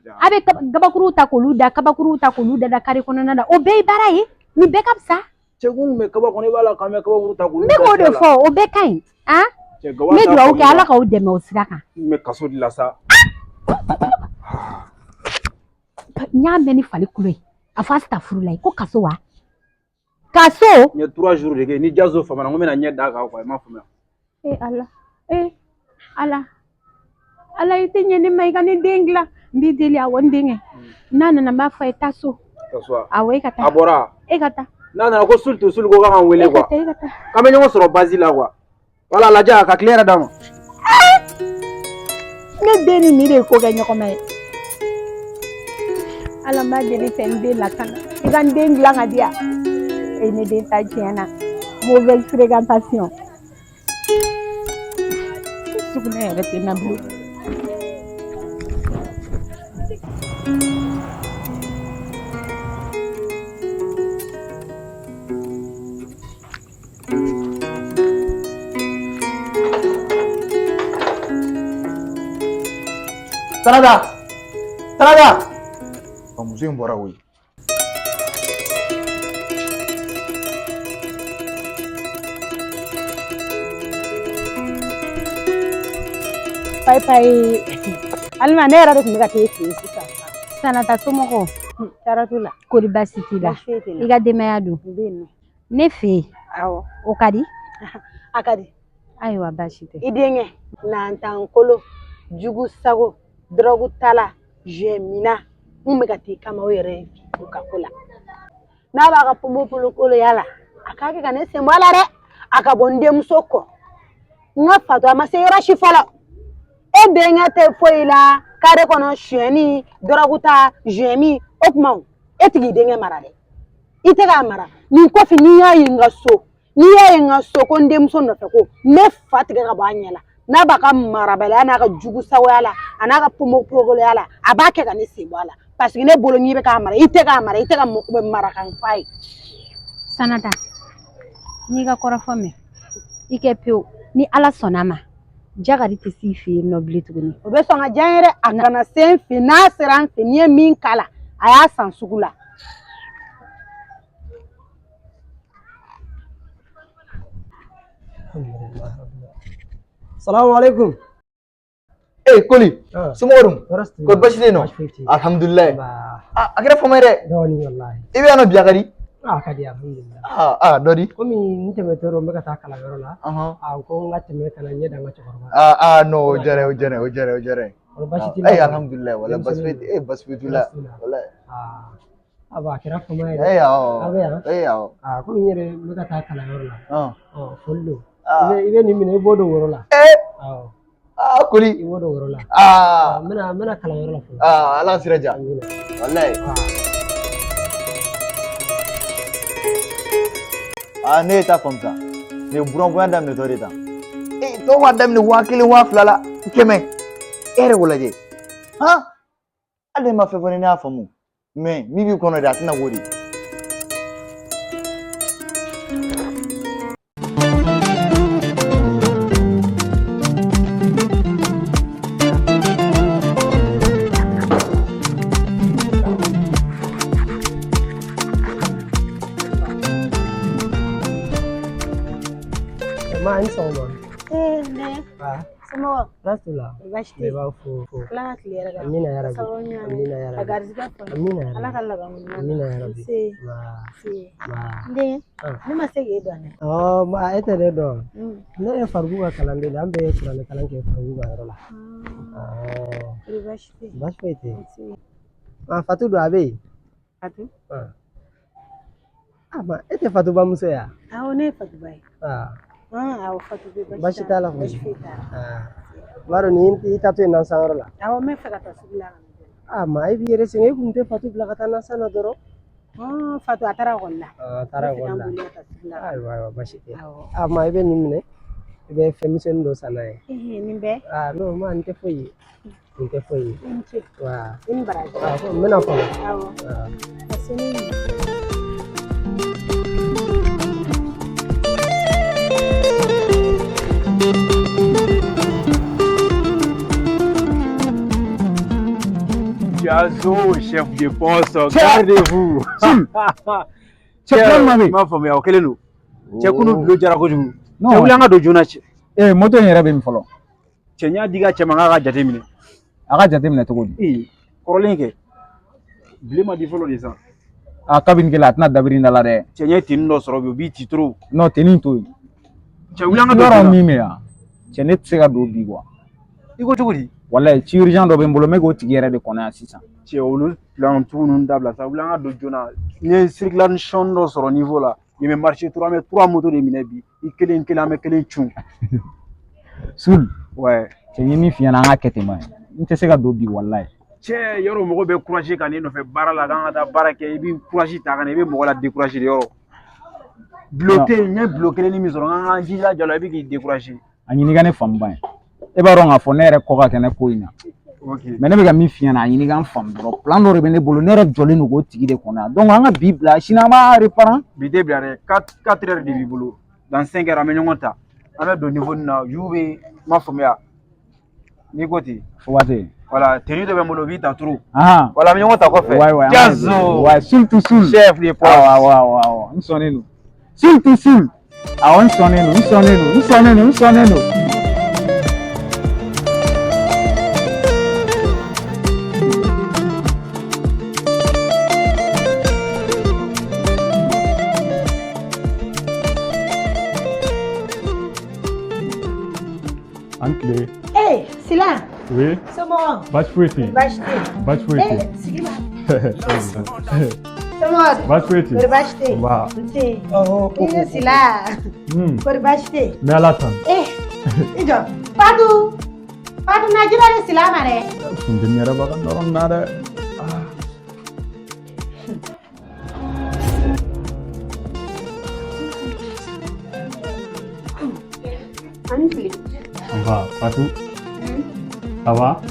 A bɛ kabakuruw ta k'olu da, kabakuruw ta k'olu da kare kɔnɔna na, o bɛɛ ye baara ye, nin bɛɛ ka fisa. Cɛ, kun bɛ kaba kɔnɔ, i b'a la k'an bɛ kabakuru ta k'olu da. N bɛ k'o de fɔ, o bɛɛ ka ɲi. N bɛ dugawu kɛ Ala k'aw dɛmɛ o sira kan. N bɛ kaso de la sa. N y'a mɛn ni fali kulo ye, a fɔ asitafurulayi ko kaso wa? Kaso? N ye 3 jours de kɛ, ni Jazo famana, n ko n bɛna ɲɛ d'a kan quoi, i m'a faamuya. E Ala, e Ala, Ala i tɛ ɲɛ ne ma, i ka ne den dilan. N b'i deli, awɔ n denkɛ. N'a nana n b'a fɔ a ye taa so. Awɔ e ka taa. A bɔra. E ka taa. N'a nana ko sul to sul ko k'a ka n wele quoi. E ka taa. K'an bɛ ɲɔgɔn sɔrɔ base la quoi. Wala lajɛ ka tile yɛrɛ d'a ma. Ne den ni nin de ye ko kɛ ɲɔgɔn ma ye. Ala n b'a deli fɛ n den lakana. I ka n den dilan ka di yan. E ne den ta tiɲɛna. Mauvaise fréquentation. Sugunɛ yɛrɛ tɛ n na bilen. Sanata! Sanata! Ɔ muso in bɔra koyi. Payi payi. Alima, ne yɛrɛ de tun bɛ ka t'e fɛ yen sisan. Sanata somɔgɔw? Tɔɔrɔ t'u la. Kori baasi t'i la? I ka denbaya dun? U bɛ yen nɔ. Ne fɛ yen. Awɔ. O ka di? A ka di. Ayiwa baasi tɛ. I denkɛ nantankolo jugu sago dɔrɔgu tala mina mun bɛ ka t'i kama o yɛrɛ ye u ka ko la. N'a b'a ka ponponpogolokoloya la, a k'a kɛ ka ne sen bɔ a la dɛ. A ka bɔ n denmuso kɔ. N ka fatɔ a ma se yɔrɔ si fɔlɔ. E denkɛ tɛ foyi la kare kɔnɔ sonyɛni dɔrɔgu ta min o tuma e tɛ k'i denkɛ mara dɛ. I tɛ k'a mara. Nin kɔfɛ n'i y'a ye n ka so, n'i y'a ye n ka so ko n denmuso nɔfɛ ko n bɛ fa tigɛ ka bɔ a ɲɛ la. N'a b'a ka marabaliya n'a ka jugusagoya la a n'a ka ponponpogoloya la, a b'a kɛ ka ne sen bɔ a la. Parce que ne bolo n'i bɛ k'a mara, i tɛ k'a mara, i tɛ ka mara kan f'a ye. Sanata, n y'i ka kɔrɔfɔ mɛn. I kɛ pewu, ni Ala sɔnna a ma, Jagari tɛ s'i fɛ yen nɔ bilen tuguni. O bɛ sɔn ka diya n ye dɛ. A kana se n fɛ, n'a sera n fɛ, n'i ye min k'a la, A y'a san sugu la. Salamu alaikum. Eh Koli, Ah. somɔgɔw dun? Tɔɔrɔ si t'i la. Kɔri baasi tɛ yen nɔ? Baasi foyi tɛ yen. Alhamdulilayi. Nba. Ah, a kɛra fama ye dɛ. Dɔɔni walahi. I bɛ yan nɔ bi a ka di? Ah, a ka di alhamdulilayi. Ah, ah, dɔ di? Komi n tɛmɛtɔ don n bɛ ka taa kalanyɔrɔ la. Ɔhɔn. A ko n ka tɛmɛ ka na ɲɛ da n ka cɛkɔrɔba. Ah, ah, non, o diyara n ye, o diyara n ye, o diyara n ye, o diyara n ye. Kɔri baasi t'i la? Eh, alhamdulilayi, walahi baasi foyi tɛ, eh, baasi foyi t'u la. Baasi t'u la. Walahi. Ah, a a kɛra fama ye dɛ. Eh, awɔ. Aw bɛ yan? Eh, awɔ. Ah, komi n yɛrɛ n bɛ ka taa kalanyɔrɔ la. Ɔn. Ɔ, foli don. Ah. I bɛ nin minɛ i b'o don woro la. Eh. Awɔ. Ah, Koli. I b'o don woro la. Ah. N bɛna kalanyɔrɔ la fɔlɔ. Ah, Ala sira diya. Amina. Walahi. Ah, ne ye ta faamu sa. Nin ye buranbonya daminɛtɔ de tan. Eh, tɔw b'a daminɛ 1000 2000 la, 100. E yɛrɛ k'o lajɛ. Han? Hali ne ma fɛn fɔ ne y'a faamu. Mais min b'i kɔnɔ dɛ, a tɛna k'o de ye. Ma, i ni sɔgɔma. Ee ne. Ah, Somɔgɔw? Tɔɔrɔ t'u la. Baasi tɛ Bɛɛ yen. b'aw fo fo. Ala ka tile hɛrɛ k'an. Amina ya rabi. Sababu ɲuman. Amina ya Ka rabi. garizigɛ fɔ. Amina ya Ala rabi. ka laban ko ɲuman. Amina ya rabi. Nse. Nba. Nse. Nba. N den, Ah. ne ma se k'e dɔn dɛ. Ɔ, ma e tɛ ne dɔn. Mm. Ne ye Fariku ka kalanden de ye. An bɛɛ ye kuranɛ kalan kɛ Fariku ka yɔrɔ la. Awɔ. Kɔri baasi tɛ yen? Baasi foyi tɛ yen. Nse. Ah, Fatu don a bɛ yen. Fatu? Ah. Ah, ma e tɛ Fatu bamuso ye wa? Awɔ, ne ye Fatuba ye. Ah. Ah, awɔ, Fatu bɛ Baasi t'a la kɔni. Baasi foyi t'a la. Ah. I b'a dɔn nin i taatɔ ye nansanyɔrɔ la. Awɔ, n bɛ fɛ ka taa sugu la ka na. Ah, ma e b'i yɛrɛ sɛgɛn, e kun tɛ Fatu bila ka taa nasan na dɔrɔn. Ah, Fatu a taara ekɔli la. Ah, a taara N bɛ fɛ ekɔli ka n la. boli ka taa sugu la. Ayiwa, ayiwa, baasi tɛ. Awɔ. Ah, ma i bɛ nin minɛ. I bɛ fɛn misɛnnin dɔ san n'a ye. Ehe, nin bɛɛ? Ah, non, ma nin tɛ foyi ye. Nin tɛ foyi ye. I ni ce. Wa. I ni baraji. Ah, ko n bɛna fɔlɔ. Awɔ. Ah. Ka se ni nin. Diazo, chef de poste, gardez-vous. Cɛ plan jumɛn bɛ yen? I m'a faamuya, o kɛlen don. Cɛ kunu bulon jara kojugu. Non. Cɛ wuli an ka don joona cɛ. Eh, moto in yɛrɛ bɛ min fɔlɔ? Cɛ n y'a di ka cɛ ma n k'a ka jate minɛ. A ka jate minɛ cogo di? Ee, kɔrɔlen kɛ. Bilen ma di fɔlɔ de sa. A kabini kelen a tɛna dabiri da la dɛ. Cɛ n ye tenue dɔ sɔrɔ bi o b'i ci trop. Non, tenue in to yen. Cɛ wuli an ka don Yɔrɔ joona. min bɛ yan, cɛ ne tɛ se ka don bi quoi. I ko cogo di? Walayi ci urgent dɔ bɛ n bolo, n bɛ k'o tigi yɛrɛ de kɔnɔ yan sisan. Cɛ olu plan sugu ninnu dabila sa, wuli an ka don joona. N ye circulation dɔ sɔrɔ niveau la. Nin bɛ marché trop, an bɛ trois moto de minɛ bi. I kelen kelen an bɛ kelen cun. Sul. Ouais. Cɛ n ye min f'i ɲɛna an ka kɛ ten ba ye. N tɛ se ka don bi walayi. Cɛ yɔrɔ mɔgɔ bɛ courage ka n'i nɔfɛ baara la k'an ka taa baara kɛ i bɛ courage ta ka na i bɛ mɔgɔ la décourager de yɔrɔ. Bulon tɛ yen, n ye bulon kelen min sɔrɔ n k'an k'an jilaja o la i bɛ k'i décourager. A ɲini ka ne faamu ba ye. E b'a dɔn k'a fɔ ne yɛrɛ kɔ ka kɛnɛ ko in na. Ok. Mais ne bɛ ka min f'i ɲɛna a ɲini ka n faamu dɔrɔn. Plan dɔ de bɛ ne bolo, ne yɛrɛ jɔlen don k'o tigi de kɔnɔ yan. Donc an ka bi bila sini an b'a reprendre. Bi tɛ bila dɛ, 4 heures de b'i bolo. Dans 5 heures an bɛ ɲɔgɔn ta. An bɛ don niveau nin na, yu bɛ n m'a faamuya. N'i ko ten. Fo waati. Voilà, tenue dɔ bɛ n bolo o b'i ta trop. Ahan. Voilà, an bɛ ɲɔgɔn ta kɔfɛ. Ouais, ouais. Jazo. Ouais, surtout sul. Chef de poste. Awɔ, awɔ, awɔ, awɔ. N sɔnnen don. Surtout sul. Awɔ, n sɔnnen don, n sɔnnen don, n sɔnnen don, n sɔnnen don. An tile. Ee, Sila. Oui. Somɔgɔw? Baasi foyi tɛ yen. Baasi tɛ yen. Baasi foyi tɛ yen. Ee, sigi ma. Somɔgɔw? Baasi foyi tɛ yen. Kɔri baasi tɛ yen? Nba. Nse. I Sila. Kɔri baasi tɛ yen? N bɛ Ala tanu. Eh, i jɔ. Fatu. Fatu na jira di Sila ma dɛ. Funteni yɛrɛ b'a ka nɔrɔ nin na dɛ. An tile. Nba, Fatou. Ça va?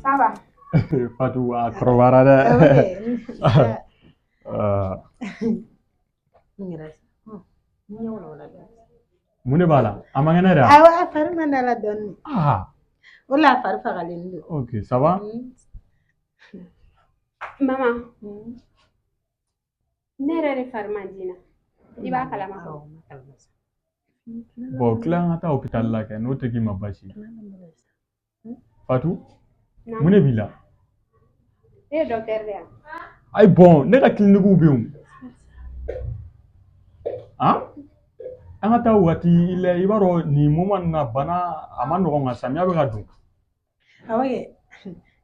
Ça va. Fatou a kɔrɔbayara dɛ. Ok. Euh, N yɛrɛ. N ɲɛ wala wala. Mun de b'a la? A man kɛnɛ de wa? Awɔ, a fari man d'a la dɔɔni. Ah, O la a fari fagalen don. ok, ça va? Mama, ne yɛrɛ de fari man di n na. I b'a kalama kɔ. Bon, tila an ka taa hôpital la kɛ, n'o tɛ k'i ma baasi ye. Fatou, mun de b'i la? E ye docteur de ye wa? Ayi bon, ne ka clinique bɛ yen. Han? An ka taa waati la, i b'a dɔn nin moment nin na bana a ma nɔgɔn nka samiya bɛ ka don. Awɔ kɛ,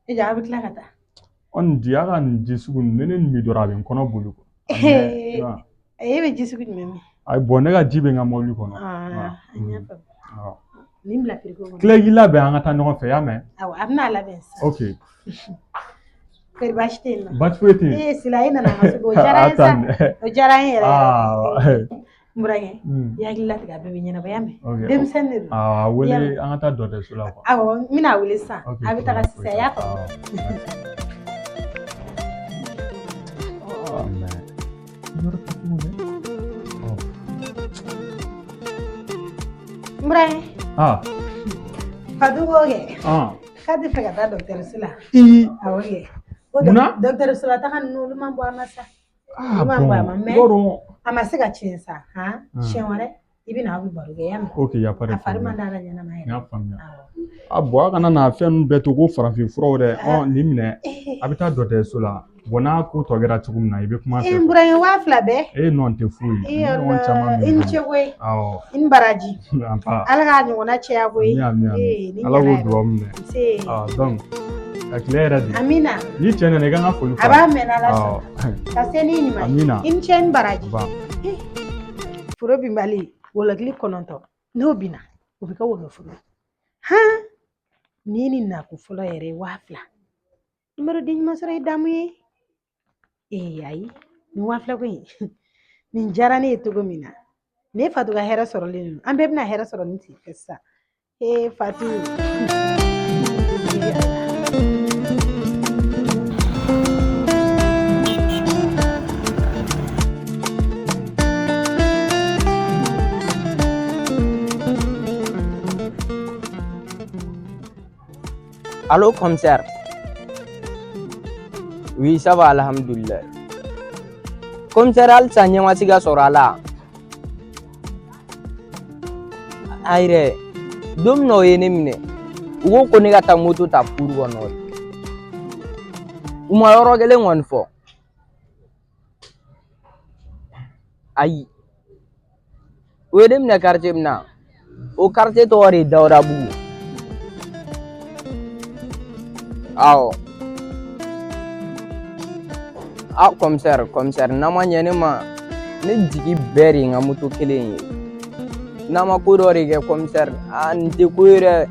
e jɔ a bɛ tila ka taa. Ɔ nin di a ka nin ji sugu ninnu, ne nin min dɔrɔn a bɛ n kɔnɔ boli quoi. E bɛ ji sugu jumɛn min? Ayi bon, ne ka ji bɛ n ka mobili kɔnɔ. Aa, n y'a faamu. Nin bila frigo kɔnɔ. Tila i k'i labɛn an ka taa ɲɔgɔn fɛ, i y'a mɛn? Awɔ, a bɛna a labɛn sisan. Ok. Kɔri baasi tɛ yen nɔ? Baasi foyi tɛ yen. Ee Sila, e nana an ka so, o diyara n ye sa. O diyara n ye yɛrɛ yɛrɛ. N burankɛ, i hakili latigɛ, a bɛɛ bɛ ɲɛnabɔ, i y'a mɛn? Denmisɛnnin de don. A wele an ka taa dɔgɔtɔrɔso la quoi. Awɔ, n bɛna a wele sisan. A bɛ taga sisan, i y'a faamu? Yɔrɔ kɛcogo dɛ. N burankɛ. Ah. Fatou ko kɛ. Ah. K'a tɛ fɛ ka taa dɔgɔtɔrɔso la. Ii. Awɔ kɛ. Munna? Dɔgɔtɔrɔso la taga ninnu, olu man bɔ a ma sa. Ah Olu man bɔ a ma bon. mais Yɔrɔ. a ma se ka tiɲɛ sa. Han? Siɲɛ wɛrɛ i bɛ na aw bɛ baro kɛ, i y'a mɛn? Ok, y a pas de A fari man problème. d'a la ɲɛnama N yɛrɛ. y'a faamuya. A bon, a kana na fɛn ninnu bɛɛ to ko farafin furaw dɛ. Ɔ nin minɛ, a bɛ taa dɔgɔtɔrɔso la. Bon, n'a ko tɔ kɛra cogo min na, i bɛ kuma a E fɛ. n burankɛ, 2000 bɛɛ. E nɔ tɛ foyi ye. E Ni ɲɔgɔn caman Ala, b'i i ni bolo. ce koyi. Awɔ. I ni baraji. An ba. Ala k'a ɲɔgɔnna caya koyi. Ami, ami, ami. Ee, ni Ala ɲɛna k'o yɛrɛ. dugawu minɛ. Nse. Ah, donc, ka tile yɛrɛ di. Amina. Ni cɛ nana, i ka n ka foli A b'a mɛn n'Ala Awɔ. sɔnna. Ka se n'i ɲuman ye. Amina. I ni ce, i ni baraji. Ba. Foro binbali, wɔlɔkili 9, n'o binna, o bɛ kɛ wɔlɔforo ye. Han! Nin ye nin nako fɔlɔ yɛrɛ ye 2000. Nimero den ɲuman sɔrɔ ye damu ye. Ee ayi, nin 2000 ko in, nin diyara ne ye cogo min na. Nin ye Fatou ka hɛrɛ sɔrɔlen ye. An bɛɛ bɛna hɛrɛ sɔrɔ nin sen fɛ sisan. Ee Fatou. Allô, commissaire. Oui, ça va, alhamdulillah. Commissaire, halisa ɲɛ ma se ka sɔrɔ a la. Ayi dɛ, don min na o ye ne minɛ, u ko ko ne ka taa moto ta kuru kɔnɔ. U ma yɔrɔ kelen kɔni fɔ. Ayi. U ye ne minɛ quartier min na, o quartier tɔgɔ de ye Dawudabugu. Awɔ. A commissaire, commissaire, n'a ma ɲɛ ne ma, ne jigi bɛɛ de ye n ka moto kelen ye. N'a ma ko dɔ de kɛ commissaire, aa nin tɛ ko ye dɛ.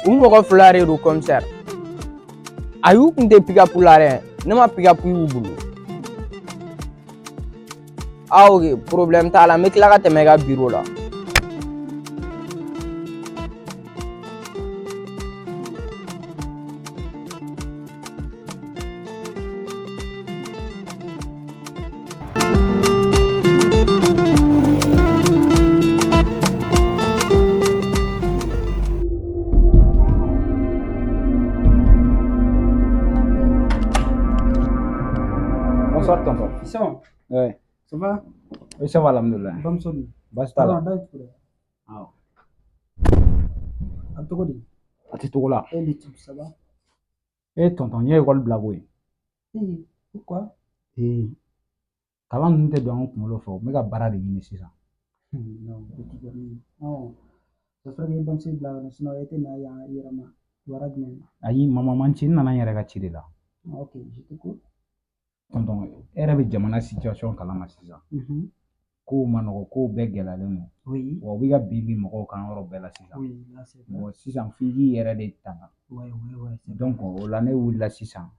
U mɔgɔ fila de don commissaire. Ayi, u kun tɛ pick-up la dɛ, ne ma pick-up y'u bolo. Ah ok, problème t'a la, n bɛ tila ka tɛmɛ i ka bureau la. Bonsoir tonton. Ça Ouais. Ça va? Oui, ça va, alhamdoulilah. Bamuso dun? Baasi t'a la. Da cogo di? Awɔ. A bɛ cogo di? A tɛ togo la. E l'étude, ça va? E tonton, n ye école bila koyi. Eh, pourquoi? Ee, kalan ninnu tɛ don an kunkolo fɛ, n bɛ ka baara de ɲini sisan. Non, petit kɔni. Non. Ça serait que i bamuso bila ka na, sinon e tɛ na yan i yɛrɛ ma. Kibaruya jumɛn? Ayi, mama man ci, n nana n yɛrɛ ka ci de la. Ah, ok, je t'écoute. Tonton, e yɛrɛ bɛ jamana situation kalama sisan. Kow ma nɔgɔ, kow bɛɛ gɛlɛyalen don. Oui. Wa u bɛ ka bin bin mɔgɔw kan yɔrɔ bɛɛ la sisan. Oui, là c'est vrai. Bon, sisan f'i k'i yɛrɛ de tanga. Ouais, c'est vrai. Donc o la ne wulila sisan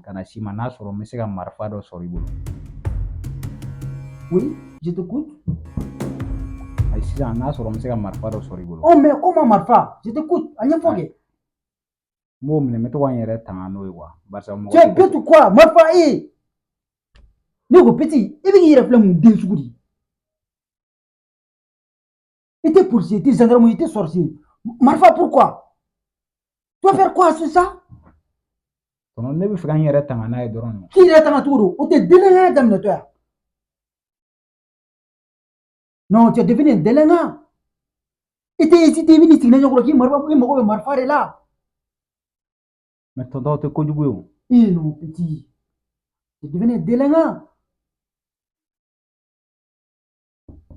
ka na s'i ma, n'a sɔrɔ n bɛ se ka marifa dɔ sɔrɔ i bolo. Oui, je t'écoute. Ayi, sisan n'a sɔrɔ n bɛ se ka marifa dɔ sɔrɔ i bolo. Oh, mais comment marifa? Je t'écoute. A ɲɛfɔ kɛ. N b'o minɛ, n bɛ to ka n yɛrɛ tanga n'o ye quoi. Barisa mɔgɔ Tu es bête ou quoi? Marifa, eh! Ne ko petit, i bɛ k'i yɛrɛ filɛ mun den sugu de ye? I tɛ policier, i tɛ gendarme, i tɛ sorcier. Marifa pourquoi? Tu vas faire quoi sur ça? Tonton, ne bɛ fɛ ka n yɛrɛ tanga n'a ye dɔrɔn de. K'i yɛrɛ tanga cogo di? O tɛ délinquant daminɛtɔ ya. Non, tu es devenu un délinquant. I tɛ hésiter, i bɛ n'i sigi ne ɲɛkɔrɔ k'i marifa, i mago bɛ marifa de la. Mais tonton, o tɛ kojugu ye o. Eh non, petit. Tu es devenu un délinquant.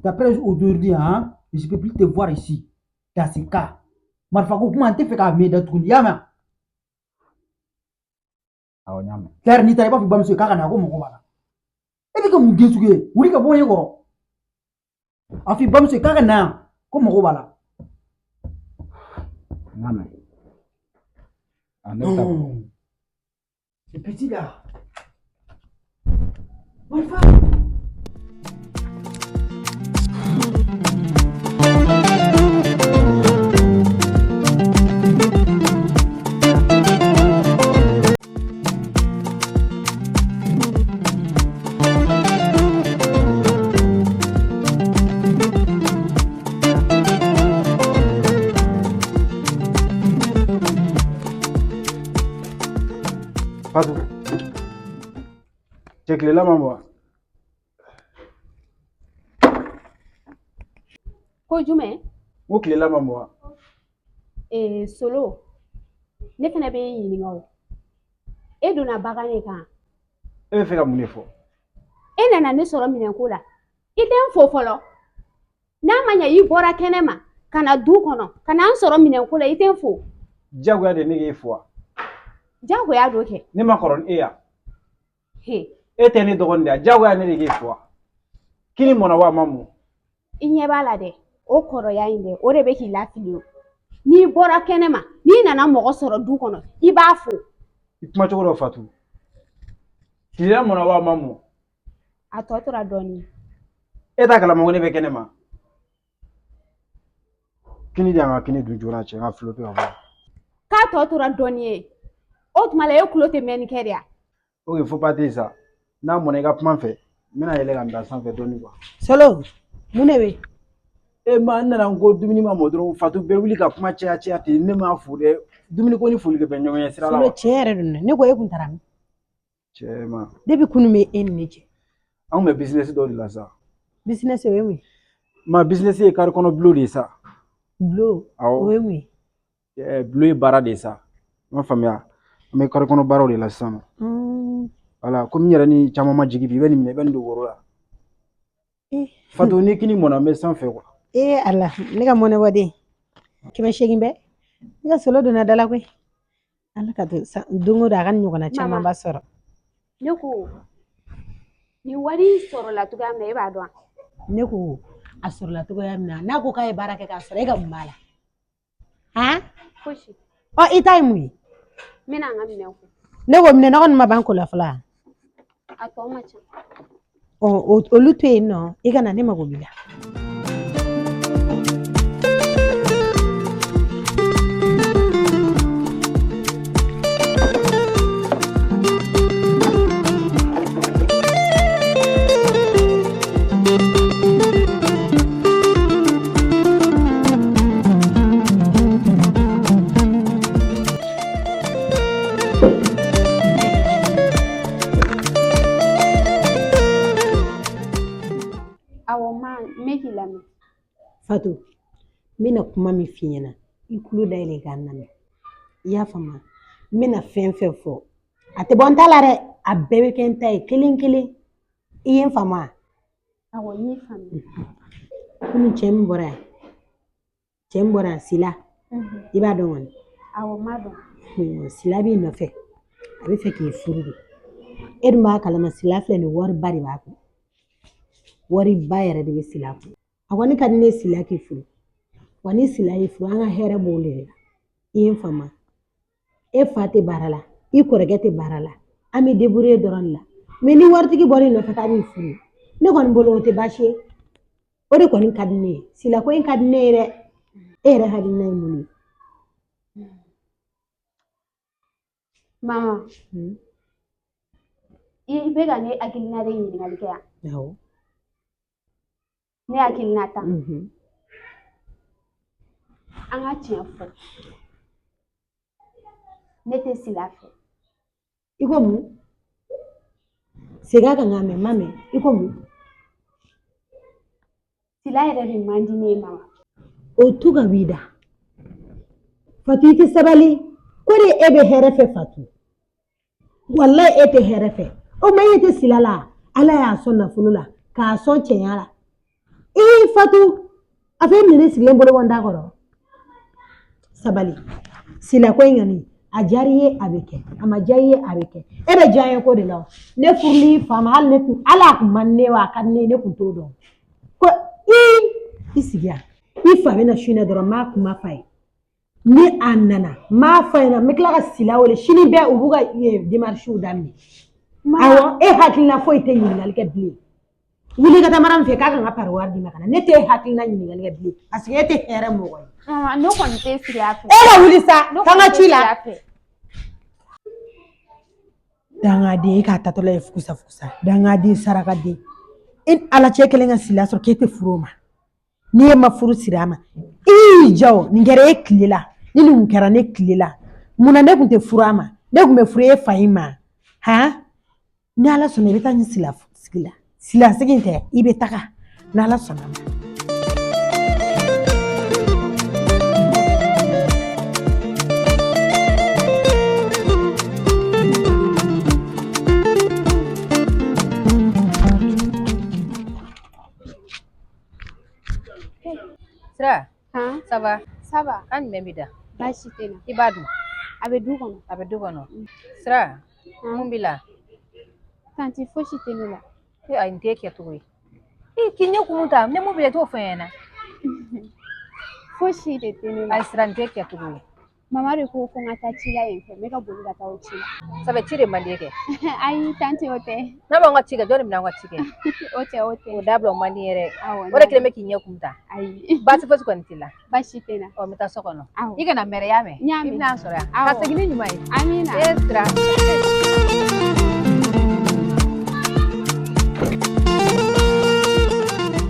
D'après aujourd'hui, hein, je ne peux plus te voir ici. Dans ce cas. Marifa ko kuma n tɛ fɛ k'a mɛn da tuguni, i y'a mɛn? Awɔ, n y'a mɛn. Claire, n'i taara i b'a fɔ i bamuso ye k'a ka na ko mɔgɔ b'a la. E bɛ kɛ mun den sugu ye? Wuli ka bɔ n ɲɛ kɔrɔ. A fɔ i bamuso ye k'a ka na yan ko mɔgɔ b'a la. N y'a mɛn. A ne bɛ taa. Non. Ce petit là. Marifa. Fatou, cɛ tilela ma bɔ. Ko jumɛn? N ko tilela ma mɔ. Ee, Solo, ne fana bɛ e ɲininka o. E donna bagan de kan. E bɛ fɛ ka mun de fɔ? E nana ne sɔrɔ minɛnko la. I tɛ n fo fɔlɔ. N'a ma ɲɛ i bɔra kɛnɛ ma ka na du kɔnɔ ka na n sɔrɔ minɛnko la, i tɛ n fo. Diyagoya de ne k'e fo wa? Diyagoya do kɛ. Ne ma kɔrɔ ni e ya. He. E tɛ ne dɔgɔnin de ya, diyagoya ne de k'e fo wa? Kini mɔna wa a ma mɔ? I ɲɛ b'a la dɛ, o kɔrɔya in dɛ, o de bɛ k'i lafili o. N'i bɔra kɛnɛ ma, n'i nana mɔgɔ sɔrɔ du kɔnɔ, i b'a fo. I kuma cogo dɔ Fatou. Tilela mɔna wa a ma mɔ? A tɔ tora dɔɔnin. E t'a kalama ko ne bɛ kɛnɛ ma? Kini di yan ka kini dun joona cɛ, n ka filo ka bɔ. K'a tɔ tora dɔɔnin ye. O tuma la e tulo tɛ mɛnni kɛ de ya? Ok, faut pas te sa. N'a mɔna i ka kuma fɛ, n bɛna yɛlɛ ka n da sanfɛ dɔɔnin quoi. Solo, mun de bɛ yen? E ma n nana n ko dumuni ma mɔ dɔrɔn, Fatou bɛɛ wuli ka kuma caya caya ten, ne m'a fo dɛ. Dumuni ko ni foli kɛ bɛn ɲɔgɔn ye sira la Solo, wa? tiɲɛ yɛrɛ don dɛ, ne ko e kun taara min? Cɛ ma. Depuis kunun bɛ e ni ne cɛ. An kun bɛ business dɔ de la sa. Business o ye mun ye? Ma business ye kari kɔnɔ bulon de ye sa. Bulon? Awɔ. O ye mun ye? Bulon ye baara de ye sa. I m'a faamuya? An bɛ kari kɔnɔ baaraw de la sisan nɔ. Wala, komi n yɛrɛ ni caman ma jigin bi, i bɛ nin minɛ, i bɛ nin don woro la. Fatou, ni kini mɔna n bɛ sanfɛ quoi. Ee Ala, ne ka mɔnɛbɔden. 800 bɛ. Ne ka Solo donna da la koyi. Ala ka to don o don a ka nin ɲɔgɔnna camanba sɔrɔ. Ne ko nin wari in sɔrɔla cogoya min na, e b'a dɔn wa? Ne ko a sɔrɔla cogoya min na, n'a ko k'a ye baara kɛ k'a sɔrɔ, e ka mun b'a la? Han? Fosi. Ɔ, i ta ye mun ye? N bɛna n ka minɛn ko. Ne ko minɛn nɔgɔ ninnu ma ban ko la fɔlɔ wa? A tɔ ma ca. Ɔ, olu to yen nɔ, i ka na, ne mago b'i la. Awɔ ma, n bɛ k'i lamɛn. Fatou, n bɛna kuma min f'i ɲɛna, i tulo dayɛlɛ i k'a lamɛn. I y'a faamu? N bɛna fɛn fɛn fɔ, a tɛ bɔ n ta la dɛ, a bɛɛ bɛ kɛ n ta ye kelen kelen. I ye n faamu wa? Awɔ, n y'i faamu. Kunun cɛ min bɔra yan, cɛ min bɔra yan, Sila, i b'a dɔn kɔni? Awɔ, n b'a dɔn. Sila b'i nɔfɛ, a bɛ fɛ k'i furu de. E dun b'a kalama, Sila filɛ nin ye, wariba de b'a kun. Wariba yɛrɛ de bɛ Sila kun. A kɔni ka di ne ye Sila k'i furu. Wa ni Sila y'i furu, an ka hɛrɛ b'o de la. I ye n faamu? E fa tɛ baara la, i kɔrɔkɛ tɛ baara la, an bɛ débrouiller dɔrɔn de la. Mais ni waritigi bɔra i nɔfɛ k'a b'i furu, ne kɔni bolo o tɛ baasi ye. O de kɔni ka di ne ye. Sila ko in ka di ne ye dɛ. E yɛrɛ hakilina ye mun ye? Mama, i bɛ ka ne hakilina de ɲininkali kɛ yan? Awɔ. Ne hakilina ta. An ka tiɲɛ fɔ. Ne tɛ Sila fɛ. I ko mun? Segin a kan k'a mɛn, n m'a mɛn. I ko mun? Sila yɛrɛ de man di ne ye mama. O tu ka b'i da. Fatu i tɛ sabali. Ko de e bɛ hɛrɛ fɛ Fatu. Walayi e tɛ hɛrɛ fɛ. O ma e tɛ Sila la. Ala y'a sɔn nafolo la k'a sɔn cɛya la. Ee Fatu a fɛ e minɛ ne sigilen bolo bɔ n da kɔrɔ. Sabali. Sila ko in kɔni a diyara i ye a bɛ kɛ a ma diya i ye a bɛ kɛ e bɛ diya n ye ko de la o ne furuli fa ma hali ne kun hali a kun man di ne wa a ka di ne ye ne kun t'o dɔn ko i sigi yan i fa bɛ na su in na dɔrɔn n b'a kuma f'a ye ni a nana n b'a f'a ɲɛna n bɛ tila ka Sila wele sini bɛɛ u b'u ka démarches daminɛ awɔ e hakilina foyi tɛ ɲininkali kɛ bilen wuli ka taa mara fɛ k'a ka n ka pari wari d'i ma ka na ne tɛ hakilina ɲininkali kɛ bilen parce que e tɛ hɛrɛ mɔgɔ ye. Ne kɔni tɛ Sila fɛ. E ka wuli sa k'an ka ci la. Dangaden e k'a tatɔla ye fugusa fugusa dangaden sarakaden e ala cɛ kelen ka Sila sɔrɔ k'e tɛ furu o ma n'i e ma furu siri a ma i y'i jɔ o nin kɛra e tile la ni nin kun kɛra ne tile la munna ne kun tɛ furu a ma ne kun bɛ furu e fa in ma han ni ala sɔnna i bɛ taa nin sila sigi la sila sigi tɛ i bɛ taga n'ala sɔnna ma. Sira, Han? ça va? Ça va. Kan jumɛn b'i da? Baasi tɛ n na. I b'a dun? A bɛ du kɔnɔ. A bɛ du kɔnɔ. Sira, mun b'i la? Tanti fosi tɛ ne la. E ayi nin t'e kɛcogo ye. E k'i ɲɛ kumu ta, ni mun b'i la i t'o fɔ n ɲɛna. Fosi de tɛ ne la. Ayi Sira nin t'e kɛcogo ye. Mama de ko ko n ka taa ci la yen fɛ n bɛ ka boli ka taa o ci la. Sabu ci de man di e kɛ. Ayi tanti o tɛ. N'a b'anw ka ci kɛ jɔn de bɛna anw ka ci kɛ? O tɛ o tɛ. O dabila o man di n ye dɛ. Awɔ. O de kɛlen bɛ k'i ɲɛ kumu ta. Ayi. Baasi fosi kɔni t'i la. Baasi tɛ n na. Ɔ n bɛ taa so kɔnɔ. Awɔ. I kana mɛrɛ y'a mɛn. N y'a mɛn. I bɛna n sɔrɔ yan. Awɔ. Ka segin ni ɲuman ye. Amina. E Sira.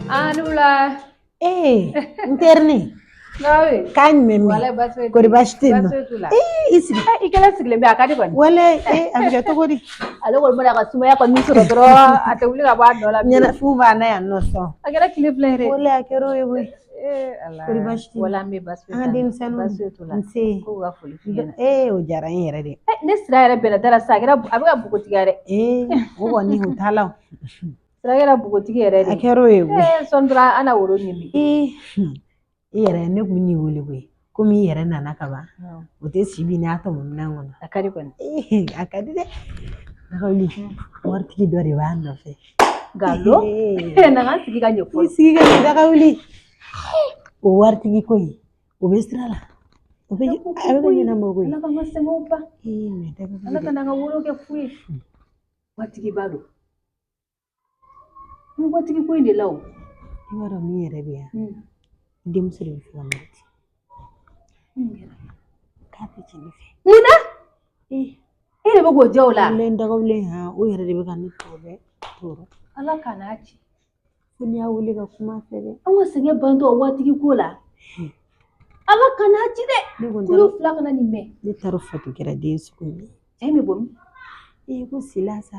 A ni wula. Ee n terinin k'a jumɛn bɛ kɔri baasi tɛ yen nɔ ee i sigi i kɛlen sigilen bɛ a ka di kɔni walayi ee a bɛ kɛ cogo di ale kɔni mana ka sumaya kɔni sɔrɔ dɔrɔn a tɛ wuli ka bɔ a nɔ la ɲɛnafin b'a na yan nɔ sɔn a kɛra tile fila ye dɛ walayi a kɛra o ye koyi ala kɔri baasi tɛ yen wala an bɛ baasi an ka denmisɛnninw baasi t'u la nse k'u ka foli f'i ɲɛna ee o diyara n yɛrɛ de ne Sira yɛrɛ bɛnna da la sisan a kɛra a bɛ ka npogotigiya dɛ ee o kɔni o t'a la o Sira kɛra npogotigi yɛrɛ de a kɛra o ye koyi sɔɔni dɔrɔn an na woro ɲimi ee i yɛrɛ ne kun bɛ n'i wele koyi komi i yɛrɛ nana ka ban o tɛ si bi n'a tɔmɔ minɛn kɔnɔ a ka di kɔni a ka di dɛ Dagawuli waritigi dɔ de b'a nɔfɛ nkalon na n ka sigi ka ɲɛ fɔlɔ i sigi ka ɲɛ Dagawuli o waritigi ko in o bɛ sira la o bɛ a bɛ ka ɲɛnabɔ koyi Ala k'an ka sɛgɛnw ban ee mɛ Dagawuli Ala kana an ka woro kɛ fu ye waritigiba don n waritigi ko in de la o i b'a dɔn min yɛrɛ bɛ yan denmuso de bɛ fɛ ka muruti k'a tɛ cɛ ne fɛ mun na e de bɛ k'o diya o la walen dagawulen han o yɛrɛ de bɛ ka ne tɔɔrɔ tɔɔrɔ Ala kan'a ci fo n'i y'a wele ka kuma a fɛ dɛ an ka sɛgɛn bantɔ waritigi ko la Ala kan'a ci dɛ tulo fila kana nin mɛn ne t'a dɔn Fatu kɛra den sugu min ye cɛ in bɛ bɔ min ee ko Sila sa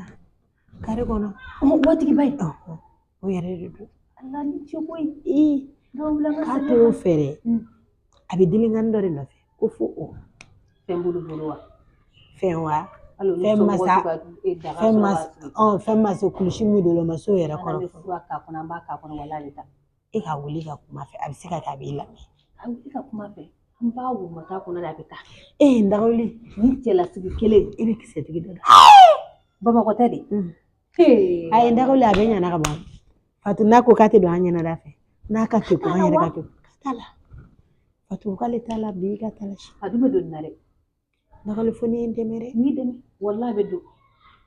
kare kɔnɔ waritigiba in o yɛrɛ de don Ala ni ce koyi ee k'a t'o fɛ dɛ a bɛ denkani dɔ de nɔfɛ ko fo o fɛn b'olu bolo wa fɛn wa fɛn ma sa fɛn ma fɛn ma se kulusi min don o ma se o yɛrɛ kɔrɔ an bɛ fura k'a kɔnɔ an b'a k'a kɔnɔ wala a bɛ taa e ka wuli ka kuma fɛ a bɛ se ka kɛ a b'i lamɛn a wuli ka kuma fɛ an b'a woloma kɔnɔ de a bɛ taa e ye n dagawuli ni cɛlasigi kelen e bɛ kisɛtigi dɔ dɔn Bamakɔ tɛ de a ye n dagawuli a bɛ ɲana ka ban Fatu n'a ko k'a tɛ don an ɲɛnada fɛ n'a ka keku an yɛrɛ ka keku k'a t'a la Fatu k'ale t'a la bi ka t'a la sini a dun bɛ don nin na dɛ dagawuli fo n'i ye n dɛmɛ dɛ n b'i dɛmɛ walahi a bɛ don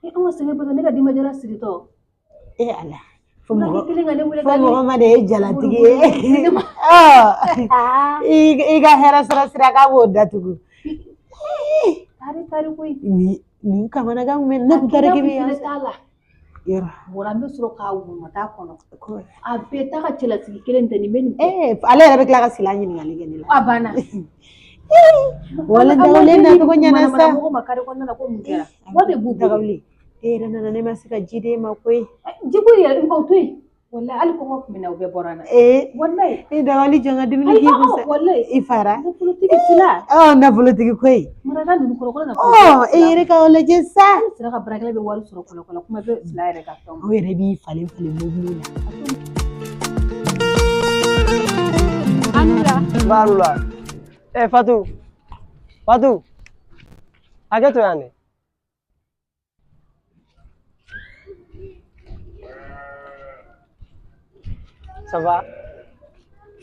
e an ka sɛgɛn bɛɛ ne ka denbaya siritɔ e ala fo mɔgɔ kelen ka ne wele fo mɔgɔ ma de ye jalatigi ye i ka hɛrɛ sɔrɔ sira k'a b'o datugu tari tari koyi nin nin kamanagan kun bɛ ne kun taara k'i bɛ yan t'a la yɔrɔ bɔra an bɛ sɔrɔ k'a woloma t'a kɔnɔ a bɛɛ taa ka cɛlasigi kelen tɛ nin bɛ nin ee ale yɛrɛ bɛ tila ka sila ɲininkali kɛ ne la a banna Wala dagawuli na cogo ɲɛna sa. Mɔgɔ ma kare kɔnɔna na ko mun kɛra? Wari de b'u bolo. Dagawuli e yɛrɛ nana ne ma se ka ji d'e ma koyi. Jiko yɛrɛ o to yen. Walayi hali kɔngɔ tun bɛ na o bɛɛ bɔra n na. Ee walayi. E dagawuli jɔ n ka dumuni k'i kun sa. Walayi. I fara. Nafolotigi sila. Ɔ nafolotigi koyi. Maraka ninnu kɔrɔ kɔrɔ Ɔ e yɛrɛ ka o lajɛ sa. Hali sira ka baarakɛla bɛ wari sɔrɔ kɔlɔkɔlɔ kuma bɛ sila yɛrɛ ka fɛnw. O yɛrɛ b'i falen falen mobili la. Anula. Barula. Eh Fatou. Fatou. Hakɛ to yan dɛ. Ça va?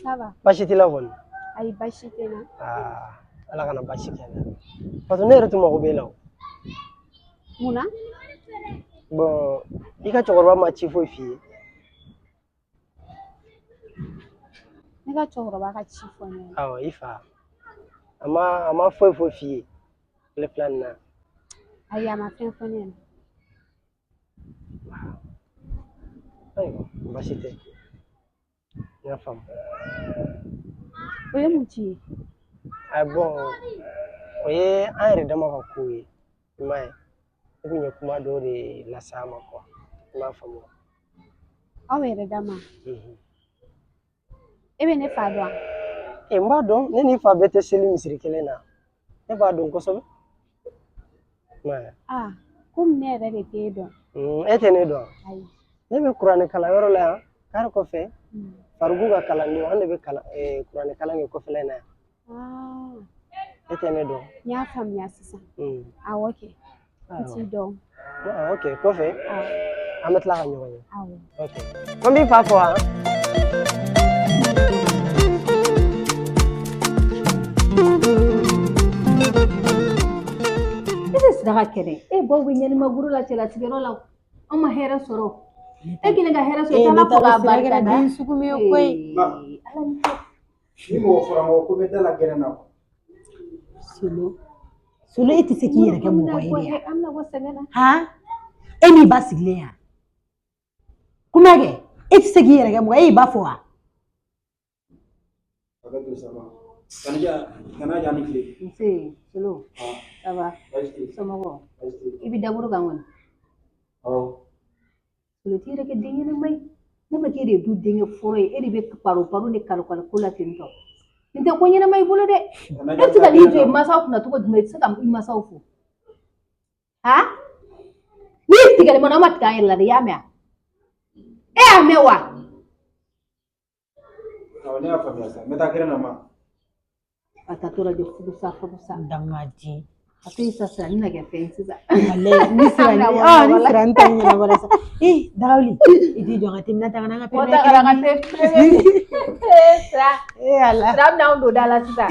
Ça va. Baasi t'i la kɔni? Ayi baasi tɛ n na. Aa Ala kana baasi kɛ n na. Fatou ne yɛrɛ tun mago b'e la o. Mun na? Bon i ka cɛkɔrɔba ma ci foyi f'i ye. Ne ka cɛkɔrɔba ka ci fɔ ne ɲɛna. Awɔ i fa. A ma foyi foyi f'i ye tile fila nin na. Ayi a ma fɛn fɔ ne ɲɛna. Ayiwa baasi tɛ. N y'a faamu. O ye mun ci ye? Ayi bon o ye an yɛrɛ dama ka ko ye. I m'a ye. Ne kun ye kuma dɔ de las'a ma quoi. I m'a faamu wa? Aw yɛrɛ dama. E bɛ ne fa dɔn wa? E n b'a dɔn ne n'i fa bɛɛ tɛ seli misiri kelen na. Ne b'a dɔn kosɛbɛ. I m'a ye. Aa komi ne yɛrɛ de t'e dɔn. E tɛ ne dɔn. Ayi. Ne bɛ kuranɛ kalanyɔrɔ la yan kari kɔfɛ. Farigu ka kalandenw an de bɛ kalan kuranɛ kalan kɛ kɔfɛla in na yan. E tɛ ne dɔn. N y'a faamuya sisan. Awɔ kɛ. N t'i dɔn. Ok kɔfɛ an bɛ tila ka ɲɔgɔn ye. Awɔ. Ok. Ko n b'i fa fɔ wa? E tɛ sira ka kɛnɛ. E baw bɛ ɲɛnɛma buru la cɛlasigiyɔrɔ la. An ma hɛrɛ sɔrɔ. E kelen ka hɛrɛ sɔrɔ i t'Ala fo k'a barika da. Den sugu min ye koyi. Ala ni ce. Ni mɔgɔ fɔra n kɔ ko n bɛ da la gɛrɛn na. Solo. Solo e tɛ se k'i yɛrɛ kɛ mɔgɔ ye de An bɛna bɔ sɛgɛn na. Han? E n'i ba sigilen yan. Kuma kɛ e tɛ se k'i yɛrɛ kɛ mɔgɔ ye e y'i ba fo wa? Hakɛ to sama. Kanija kana ja ni tile. Nse Solo. Ça va? Baasi tɛ yen. Somɔgɔw. Baasi tɛ yen. I bɛ daburu kan kɔni. Awɔ. Solo t'i yɛrɛ kɛ den ɲɛnama ye. Ne ma k'e de ye du denkɛ fɔlɔ ye e de bɛ paro paro ni kalo kalo ko la ten tɔ. Nin tɛ ko ɲɛnama i bolo dɛ. E bɛ se ka n'i jɔ i mansaw kunna cogo jumɛn i tɛ se ka i mansaw fo. Han? N'i tigɛli ma na an ma tigɛ an yɛrɛ la dɛ i y'a mɛn wa? E y'a mɛn wa? Awɔ ne y'a faamuya sa n bɛ taa gɛrɛn na ma. A taatɔ lajɛ furusa furusa. Dangaden. A to yen sa sira ni na kɛ fɛn ye sisan. Walayi ni sira ni ɔ ni sira n ta ɲɛnabɔra sa. Ee Dagawuli i t'i jɔ n ka teminan ta ka na n ka O ta ka na ka se. Sira. Ee Ala. Sira bɛna anw don da la sisan.